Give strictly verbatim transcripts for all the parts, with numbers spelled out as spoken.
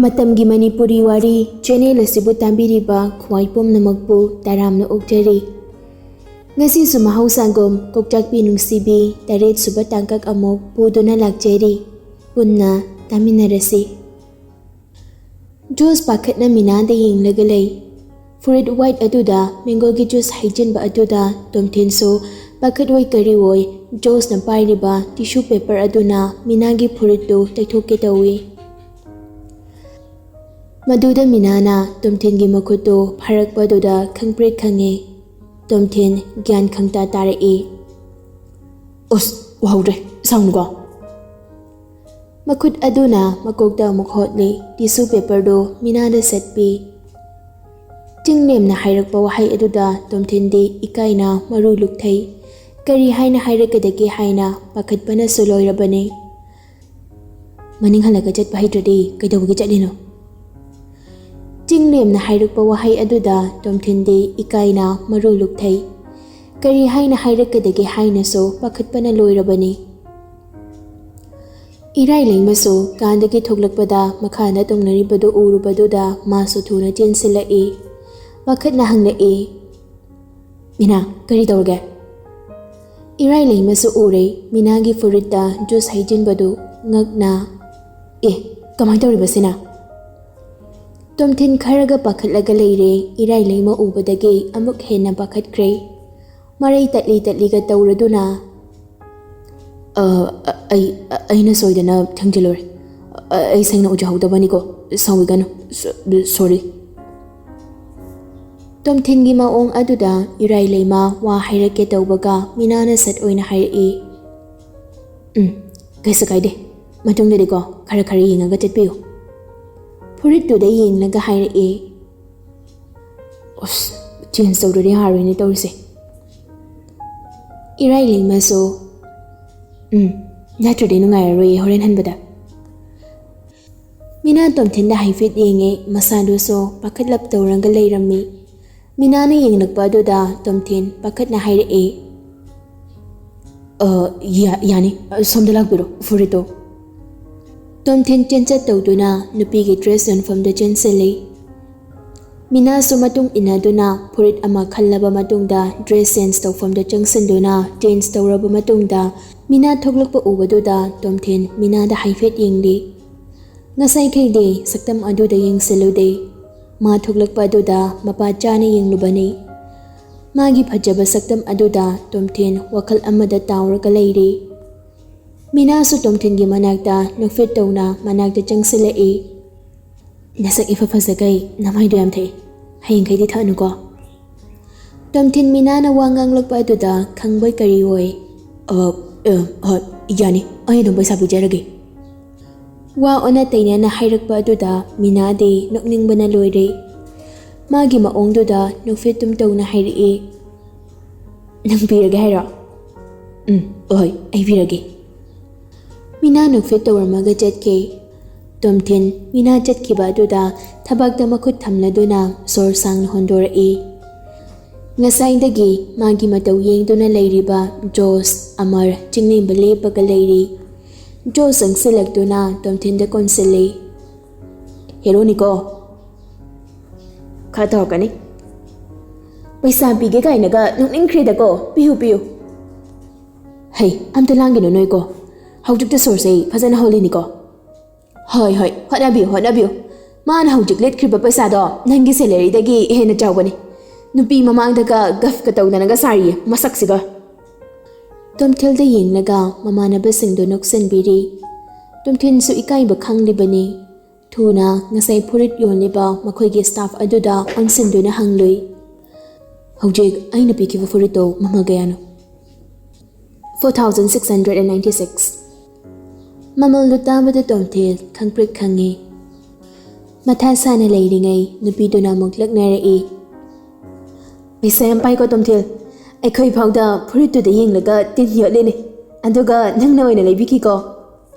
ꯃꯇꯝꯒꯤ ꯃꯅꯤꯄꯨꯔꯤ ꯋꯥꯔꯤ ꯆꯦꯅꯦꯜ ꯑꯁꯤꯕꯨ ꯇꯥꯕꯤꯔꯤꯕ ꯈ꯭ꯋꯥꯏ ꯄꯨꯝꯅꯃꯛꯄꯨ ꯇꯔꯥꯝꯅ ꯑꯣꯛꯆꯔꯤ꯫ ꯉꯁꯤꯁꯨ ꯃꯍꯧꯁꯥꯒꯨꯝ ꯀꯣꯛꯆꯥꯛꯄꯤ ꯅꯨꯡꯁꯤꯕꯤ ꯇꯔꯦꯠ ꯁꯨꯕ ꯇꯥꯡꯀꯛ ꯑꯃꯨꯛ ꯄꯨꯗꯨꯅ ꯂꯥꯛꯆꯔꯤ꯫ ꯄꯨꯟꯅ ꯇꯥꯃꯤꯟꯅꯔꯁꯤ꯫ ꯖꯣꯁ ꯄꯥꯈꯠꯅ ꯃꯤꯅꯥꯗ ꯌꯦꯡꯂꯒ ꯂꯩ꯫ ꯐꯨꯔꯤꯠ ꯋꯥꯏꯠ ꯑꯗꯨꯗ ꯃꯦꯡꯒꯣꯒꯤ ꯖꯨꯁ ꯍꯩꯖꯤꯟꯕ ꯑꯗꯨꯗ ꯇꯣꯝꯊꯤꯟꯁꯨ ꯄꯥꯈꯠꯑꯣꯏ ꯀꯔꯤꯑꯣꯏ ꯖꯣꯁꯅ ꯄꯥꯏꯔꯤꯕ ꯇꯤꯁꯨ ꯄꯦꯄꯔ ꯑꯗꯨꯅ ꯃꯤꯅꯥꯒꯤ ꯐꯨꯔꯤꯠꯇꯨ ꯇꯩꯊꯣꯛꯀꯦ ꯇꯧꯏ꯫ ꯃꯗꯨꯗ ꯃꯤꯅꯥꯅ ꯇꯣꯝꯊꯤꯟꯒꯤ ꯃꯈꯨꯠꯇꯨ ꯐꯥꯔꯛꯄꯗꯨꯗ ꯈꯪꯄ꯭ꯔꯦꯛ ꯈꯪꯉꯦ꯫ ꯇꯣꯝꯊꯤꯟ ꯒ꯭ꯌꯥꯟ ꯈꯪꯇꯥ ꯇꯥꯔꯛꯏ꯫ "ꯑꯁ, ꯎꯍꯧꯗ꯭ꯔꯦ, ꯁꯥꯎꯅꯨꯀꯣ꯫" ꯃꯈꯨꯠ ꯑꯗꯨꯅ ꯃꯀꯣꯛꯇ ꯑꯃꯨꯛ ꯍꯣꯠꯂꯤ꯫ ꯇꯤꯁꯨ ꯄꯦꯄꯔꯗꯨ ꯃꯤꯅꯥꯗ ꯁꯠꯄꯤ꯫ ꯆꯤꯡꯂꯦꯝꯅ ꯍꯥꯏꯔꯛꯄ ꯋꯥꯍꯩ ꯑꯗꯨꯗ ꯇꯣꯝꯊꯤꯟꯗꯤ ꯏꯀꯥꯏꯅ ꯃꯔꯨ ꯂꯨꯛꯊꯩ꯫ ꯀꯔꯤ ꯍꯥꯏꯅ ꯍꯥꯏꯔꯛꯀꯗꯒꯦ ꯍꯥꯏꯅ ꯄꯥꯈꯠꯄꯅꯁꯨ ꯂꯣꯏꯔꯕꯅꯤ꯫ "ꯃꯅꯤꯡ ꯍꯜꯂꯒ ꯆꯠꯄ ꯍꯩꯇ꯭ꯔꯗꯤ ꯀꯩꯗꯧꯕꯒꯤ ꯆꯠꯂꯤꯅꯣ?" ꯆꯤꯡꯂꯦꯝꯅ ꯍꯥꯏꯔꯛꯄ ꯋꯥꯍꯩ ꯑꯗꯨꯗ ꯇꯣꯝꯊꯤꯟꯗꯤ ꯏꯀꯥꯏꯅ ꯃꯔꯨ ꯂꯨꯛꯊꯩ꯫ ꯀꯔꯤ ꯍꯥꯏꯅ ꯍꯥꯏꯔꯛꯀꯗꯒꯦ ꯍꯥꯏꯅꯁꯨ ꯄꯥꯈꯠꯄꯅ ꯂꯣꯏꯔꯕꯅꯤ꯫ ꯏꯔꯥꯏ ꯂꯩꯃꯁꯨ ꯀꯥꯗꯒꯤ ꯊꯣꯛꯂꯛꯄꯗ ꯃꯈꯥꯗ ꯇꯨꯝꯅꯔꯤꯕꯗꯨ ꯎꯔꯨꯕꯗꯨꯗ ꯃꯥꯁꯨ ꯊꯨꯅ ꯆꯦꯟꯁꯤꯜꯂꯛꯏ꯫ ꯄꯥꯈꯠꯅ ꯍꯪꯂꯛꯏ, "ꯃꯤꯅꯥ, ꯀꯔꯤ ꯇꯧꯔꯒꯦ?" ꯏꯔꯥꯏ ꯂꯩꯃꯁꯨ ꯎꯔꯦ ꯃꯤꯅꯥꯒꯤ ꯐꯨꯔꯤꯠꯇ ꯖꯨꯁ ꯍꯩꯖꯤꯟꯕꯗꯨ꯫ ꯉꯛꯅ, "ꯑꯦ, ꯀꯃꯥꯏꯅ ꯇꯧꯔꯤꯕ ꯁꯤꯅ?" ꯇꯣꯝꯊꯤꯟ ꯈꯔꯒ ꯄꯥꯈꯠꯂꯒ ꯂꯩꯔꯦ꯫ ꯏꯔꯥꯏ ꯂꯩꯃ ꯎꯕꯗꯒꯤ ꯑꯃꯨꯛ ꯍꯦꯟꯅ ꯄꯥꯈꯠꯈ꯭ꯔꯦ꯫ ꯃꯔꯩ ꯇꯠꯂꯤ ꯇꯠꯂꯤꯒ ꯇꯧꯔꯗꯨꯅ, "ꯑ, ꯑ, ꯑꯩ, ꯑ, ꯑꯩꯅ ꯁꯣꯏꯗꯅ ꯊꯦꯡꯖꯤꯜꯂꯨꯔꯦ꯫ ꯑ, ꯑꯩ ꯁꯦꯡꯅ ꯎꯖꯍꯧꯗꯕꯅꯤꯀꯣ꯫ ꯁꯥꯎꯕꯤꯒꯅꯨ꯫ ꯁꯣ-, ꯁꯣꯔꯤ꯫" ꯇꯣꯝꯊꯤꯟꯒꯤ ꯃꯑꯣꯡ ꯑꯗꯨꯗ ꯏꯔꯥꯏ ꯂꯩꯃ ꯋꯥ ꯍꯥꯏꯔꯛꯀꯦ ꯇꯧꯕꯒ ꯃꯤꯅꯥꯅ ꯁꯠ ꯑꯣꯏꯅ ꯍꯥꯏꯔꯛꯏ, "ꯎꯝ, ꯀꯩꯁꯨ ꯀꯥꯏꯗꯦ꯫ ꯃꯇꯨꯡꯗꯗꯤꯀꯣ ꯈꯔ ꯈꯔ ꯌꯦꯡꯉꯒ ꯆꯠꯄꯤꯌꯨ꯫" ꯐꯨꯔꯤꯠꯇꯨꯗ ꯌꯦꯡꯂꯒ ꯍꯥꯏꯔꯛꯏ, "ꯑꯁ, ꯆꯦꯟꯖ ꯇꯧꯗ꯭ꯔꯗꯤ ꯌꯥꯔꯣꯏꯅꯦ ꯇꯧꯔꯤꯁꯦ꯫" ꯏꯔꯥꯏ ꯂꯩꯃꯁꯨ, "ꯎꯝ, ꯅꯠꯇ꯭ꯔꯗꯤ ꯅꯨꯡꯉꯥꯏꯔꯔꯣꯏꯌꯦ ꯍꯣꯔꯦꯟ ꯍꯟꯕꯗ꯫" ꯃꯤꯅꯥ ꯇꯣꯝꯊꯤꯟꯗ ꯍꯥꯏꯐꯦꯠ ꯌꯦꯡꯉꯦ, ꯃꯁꯥꯗꯨꯁꯨ ꯄꯥꯈꯠꯂꯞ ꯇꯧꯔꯒ ꯂꯩꯔꯝꯃꯤ꯫ ꯃꯤꯅꯥꯅ ꯌꯦꯡꯂꯛꯄ ꯑꯗꯨꯗ ꯇꯣꯝꯊꯤꯟ ꯄꯥꯈꯠꯅ ꯍꯥꯏꯔꯛꯏ, "ꯑ, ꯌꯥ-, ꯌꯥꯅꯤ꯫ ꯑ, ꯁꯣꯝꯗ ꯂꯥꯛꯄꯤꯔꯣ, ꯐꯨꯔꯤꯠꯇꯣ꯫" ꯇꯣꯝꯊꯤꯟ ꯆꯦꯟꯆꯠ ꯇꯧꯗꯨꯅ ꯅꯨꯄꯤꯒꯤ ꯗ꯭ꯔꯦꯁ ꯌꯣꯟꯐꯝꯗ ꯆꯦꯟꯁꯤꯜꯂꯤ꯫ ꯃꯤꯅꯥꯁꯨ ꯃꯇꯨꯡ ꯏꯟꯅꯗꯨꯅ ꯐꯨꯔꯤꯠ ꯑꯃ ꯈꯜꯂꯕ ꯃꯇꯨꯡꯗ ꯗ꯭ꯔꯦꯁ ꯆꯦꯟꯖ ꯇꯧꯐꯝꯗ ꯆꯪꯁꯤꯟꯗꯨꯅ ꯆꯦꯟꯖ ꯇꯧꯔꯕ ꯃꯇꯨꯡꯗ ꯃꯤꯅꯥ ꯊꯣꯛꯂꯛꯄ ꯎꯕꯗꯨꯗ ꯇꯣꯝꯊꯤꯟ ꯃꯤꯅꯥꯗ ꯍꯥꯏꯐꯦꯠ ꯌꯦꯡꯂꯤ꯫ ꯉꯁꯥꯏꯈꯩꯗꯤ ꯁꯛꯇꯝ ꯑꯗꯨꯗ ꯌꯦꯡꯁꯤꯜꯂꯨꯗꯦ꯫ ꯃꯥ ꯊꯣꯛꯂꯛꯄ ꯑꯗꯨꯗ ꯃꯄꯥ ꯆꯥꯅ ꯌꯦꯡꯂꯨꯕꯅꯤ꯫ ꯃꯥꯒꯤ ꯐꯖꯕ ꯁꯛꯇꯝ ꯑꯗꯨꯗ ꯇꯣꯝꯊꯤꯟ ꯋꯥꯈꯜ ꯑꯃꯗ ꯇꯥꯎꯔꯒ ꯂꯩꯔꯤ꯫ ꯃꯤꯅꯥꯁꯨ ꯇꯣꯝꯊꯤꯟꯒꯤ ꯃꯅꯥꯛꯇ ꯅꯣꯛꯐꯦꯠ ꯇꯧꯅ ꯃꯅꯥꯛꯇ ꯆꯪꯁꯤꯜꯂꯛꯏ꯫ "ꯅꯁꯛ ꯏꯐ ꯐꯖꯈꯩ ꯅꯃꯥꯏꯗꯣ ꯌꯥꯝ ꯊꯛꯏ꯫ ꯍꯌꯦꯡꯈꯩꯗꯤ ꯊꯛꯑꯅꯨꯀꯣ?" ꯇꯣꯝꯊꯤꯟ ꯃꯤꯅꯥꯅ ꯋꯥ ꯉꯥꯡꯂꯛꯄ ꯑꯗꯨꯗ ꯈꯪꯕꯣꯏ ꯀꯔꯤ ꯑꯣꯏ꯫ "ꯑ, ꯑ, ꯍꯣꯏ, ꯌꯥꯅꯤ, ꯑꯩ ꯑꯗꯨꯝ ꯄꯩꯁꯥ ꯄꯤꯖꯔꯒꯦ꯫" ꯋꯥ ꯑꯣꯟꯅ ꯇꯩꯅꯅ ꯍꯥꯏꯔꯛꯄ ꯑꯗꯨꯗ ꯃꯤꯅꯥꯗꯤ ꯅꯣꯛꯅꯤꯡꯕꯅ ꯂꯣꯏꯔꯦ꯫ ꯃꯥꯒꯤ ꯃꯑꯣꯡꯗꯨꯗ ꯅꯣꯛꯐꯦꯠ ꯇꯨꯝ ꯇꯧꯅ ꯍꯥꯏꯔꯛꯏ꯫ "ꯅꯪ ꯄꯤꯔꯒꯦ ꯍꯥꯏꯔꯣ?" "ꯎꯝ, ꯍꯣꯏ, ꯑꯩ ꯄꯤꯔꯒꯦ꯫" ꯃꯤꯅꯥ ꯅꯣꯛꯐꯦꯠ ꯇꯧꯔꯝꯃꯒ ꯆꯠꯈꯤ꯫ ꯇꯣꯝꯊꯤꯟ ꯃꯤꯅꯥ ꯆꯠꯈꯤꯕ ꯑꯗꯨꯗ ꯊꯕꯥꯛꯇ ꯃꯈꯨꯠ ꯊꯝꯂꯗꯨꯅ ꯁꯣꯔ ꯁꯥꯡꯅ ꯍꯣꯟꯗꯣꯔꯛꯏ꯫ ꯉꯁꯥꯏꯗꯒꯤ ꯃꯥꯒꯤ ꯃꯇꯧ ꯌꯦꯡꯗꯨꯅ ꯂꯩꯔꯤꯕ ꯖꯣꯁ, ꯑꯃꯔ, ꯆꯤꯡꯂꯦꯝꯕ ꯂꯦꯞꯄꯒ ꯂꯩꯔꯤ꯫ ꯖꯣꯁ ꯆꯪꯁꯤꯜꯂꯛꯇꯨꯅ ꯇꯣꯝꯊꯤꯟꯗ ꯀꯣꯟꯁꯤꯜꯂꯤ꯫ "ꯍꯦꯔꯣꯅꯤꯀꯣ?" "ꯈꯔ ꯇꯧꯔꯛꯀꯅꯤ꯫" "ꯄꯩꯁꯥ ꯄꯤꯒꯦ ꯀꯥꯏꯅꯒ ꯅꯣꯛꯅꯤꯡꯈ꯭ꯔꯦꯗꯀꯣ꯫ ꯄꯤꯌꯨ, ꯄꯤꯌꯨ꯫" "ꯍꯩ, ꯑꯝꯇ ꯂꯥꯡꯒꯤꯅꯨ ꯅꯣꯏꯀꯣ꯫ ꯍꯧꯖꯤꯛꯇ ꯁꯣꯔꯁꯦ ꯑꯩ ꯐꯖꯅ ꯍꯣꯜꯂꯤꯅꯤꯀꯣ꯫" "ꯍꯣꯏ, ꯍꯣꯏ, ꯍꯣꯠꯅꯕꯤꯌꯨ, ꯍꯣꯠꯅꯕꯤꯌꯨ꯫ ꯃꯥꯅ ꯍꯧꯖꯤꯛ ꯂꯤꯠꯈ꯭ꯔꯤꯕ ꯄꯩꯁꯥꯗꯣ ꯅꯪꯒꯤ ꯁꯦꯂꯔꯤꯗꯒꯤ ꯍꯦꯟꯅ ꯆꯥꯎꯕꯅꯤ꯫ ꯅꯨꯄꯤ ꯃꯃꯥꯡꯗꯒ ꯒꯐꯀ ꯇꯧꯗꯅꯒ ꯁꯥꯔꯤꯌꯦ, ꯃꯁꯛꯁꯤꯒ꯫" ꯇꯣꯝꯊꯤꯜꯗ ꯌꯦꯡꯂꯒ ꯃꯃꯥꯟꯅꯕꯁꯤꯡꯗꯨ ꯅꯣꯛꯁꯤꯟꯕꯤꯔꯤ꯫ ꯇꯣꯝꯊꯤꯟꯁꯨ ꯏꯀꯥꯏꯕ ꯈꯪꯂꯤꯕꯅꯤ꯫ ꯊꯨꯅ ꯉꯁꯥꯏ ꯐꯨꯔꯤꯠ ꯌꯣꯜꯂꯤꯕ ꯃꯈꯣꯏꯒꯤ ꯁ꯭ꯇꯥꯐ ꯑꯗꯨꯗ ꯑꯣꯟꯁꯤꯟꯗꯨꯅ ꯍꯪꯂꯨꯏ, "ꯍꯧꯖꯤꯛ ꯑꯩꯅ ꯄꯤꯈꯤꯕ ꯐꯨꯔꯤꯠꯇꯣ ꯃꯃꯜ ꯀꯌꯥꯅꯣ?" "Four thousand six hundred and ninety six." ꯃꯃꯜꯗꯨ ꯇꯥꯕꯗ ꯇꯣꯝꯊꯤꯜ ꯈꯪꯄ꯭ꯔꯤꯛ ꯈꯪꯉꯤ꯫ ꯃꯊꯥ ꯁꯥꯅ ꯂꯩꯔꯤꯉꯩ ꯅꯨꯄꯤꯗꯨꯅ ꯑꯃꯨꯛ ꯂꯛꯅꯔꯛꯏ꯫ "ꯄꯩꯁꯥ ꯌꯥꯝ ꯄꯥꯏꯀꯣ ꯇꯣꯝꯊꯤꯜ꯫ ꯑꯩꯈꯣꯏ ꯐꯥꯎꯗ ꯐꯨꯔꯤꯠꯇꯨꯗ ꯌꯦꯡꯂꯒ ꯇꯤꯟ ꯌꯣꯠꯂꯤꯅꯦ꯫ ꯑꯗꯨꯒ ꯅꯪꯅ ꯑꯣꯏꯅ ꯂꯩꯕꯤꯈꯤꯀꯣ꯫"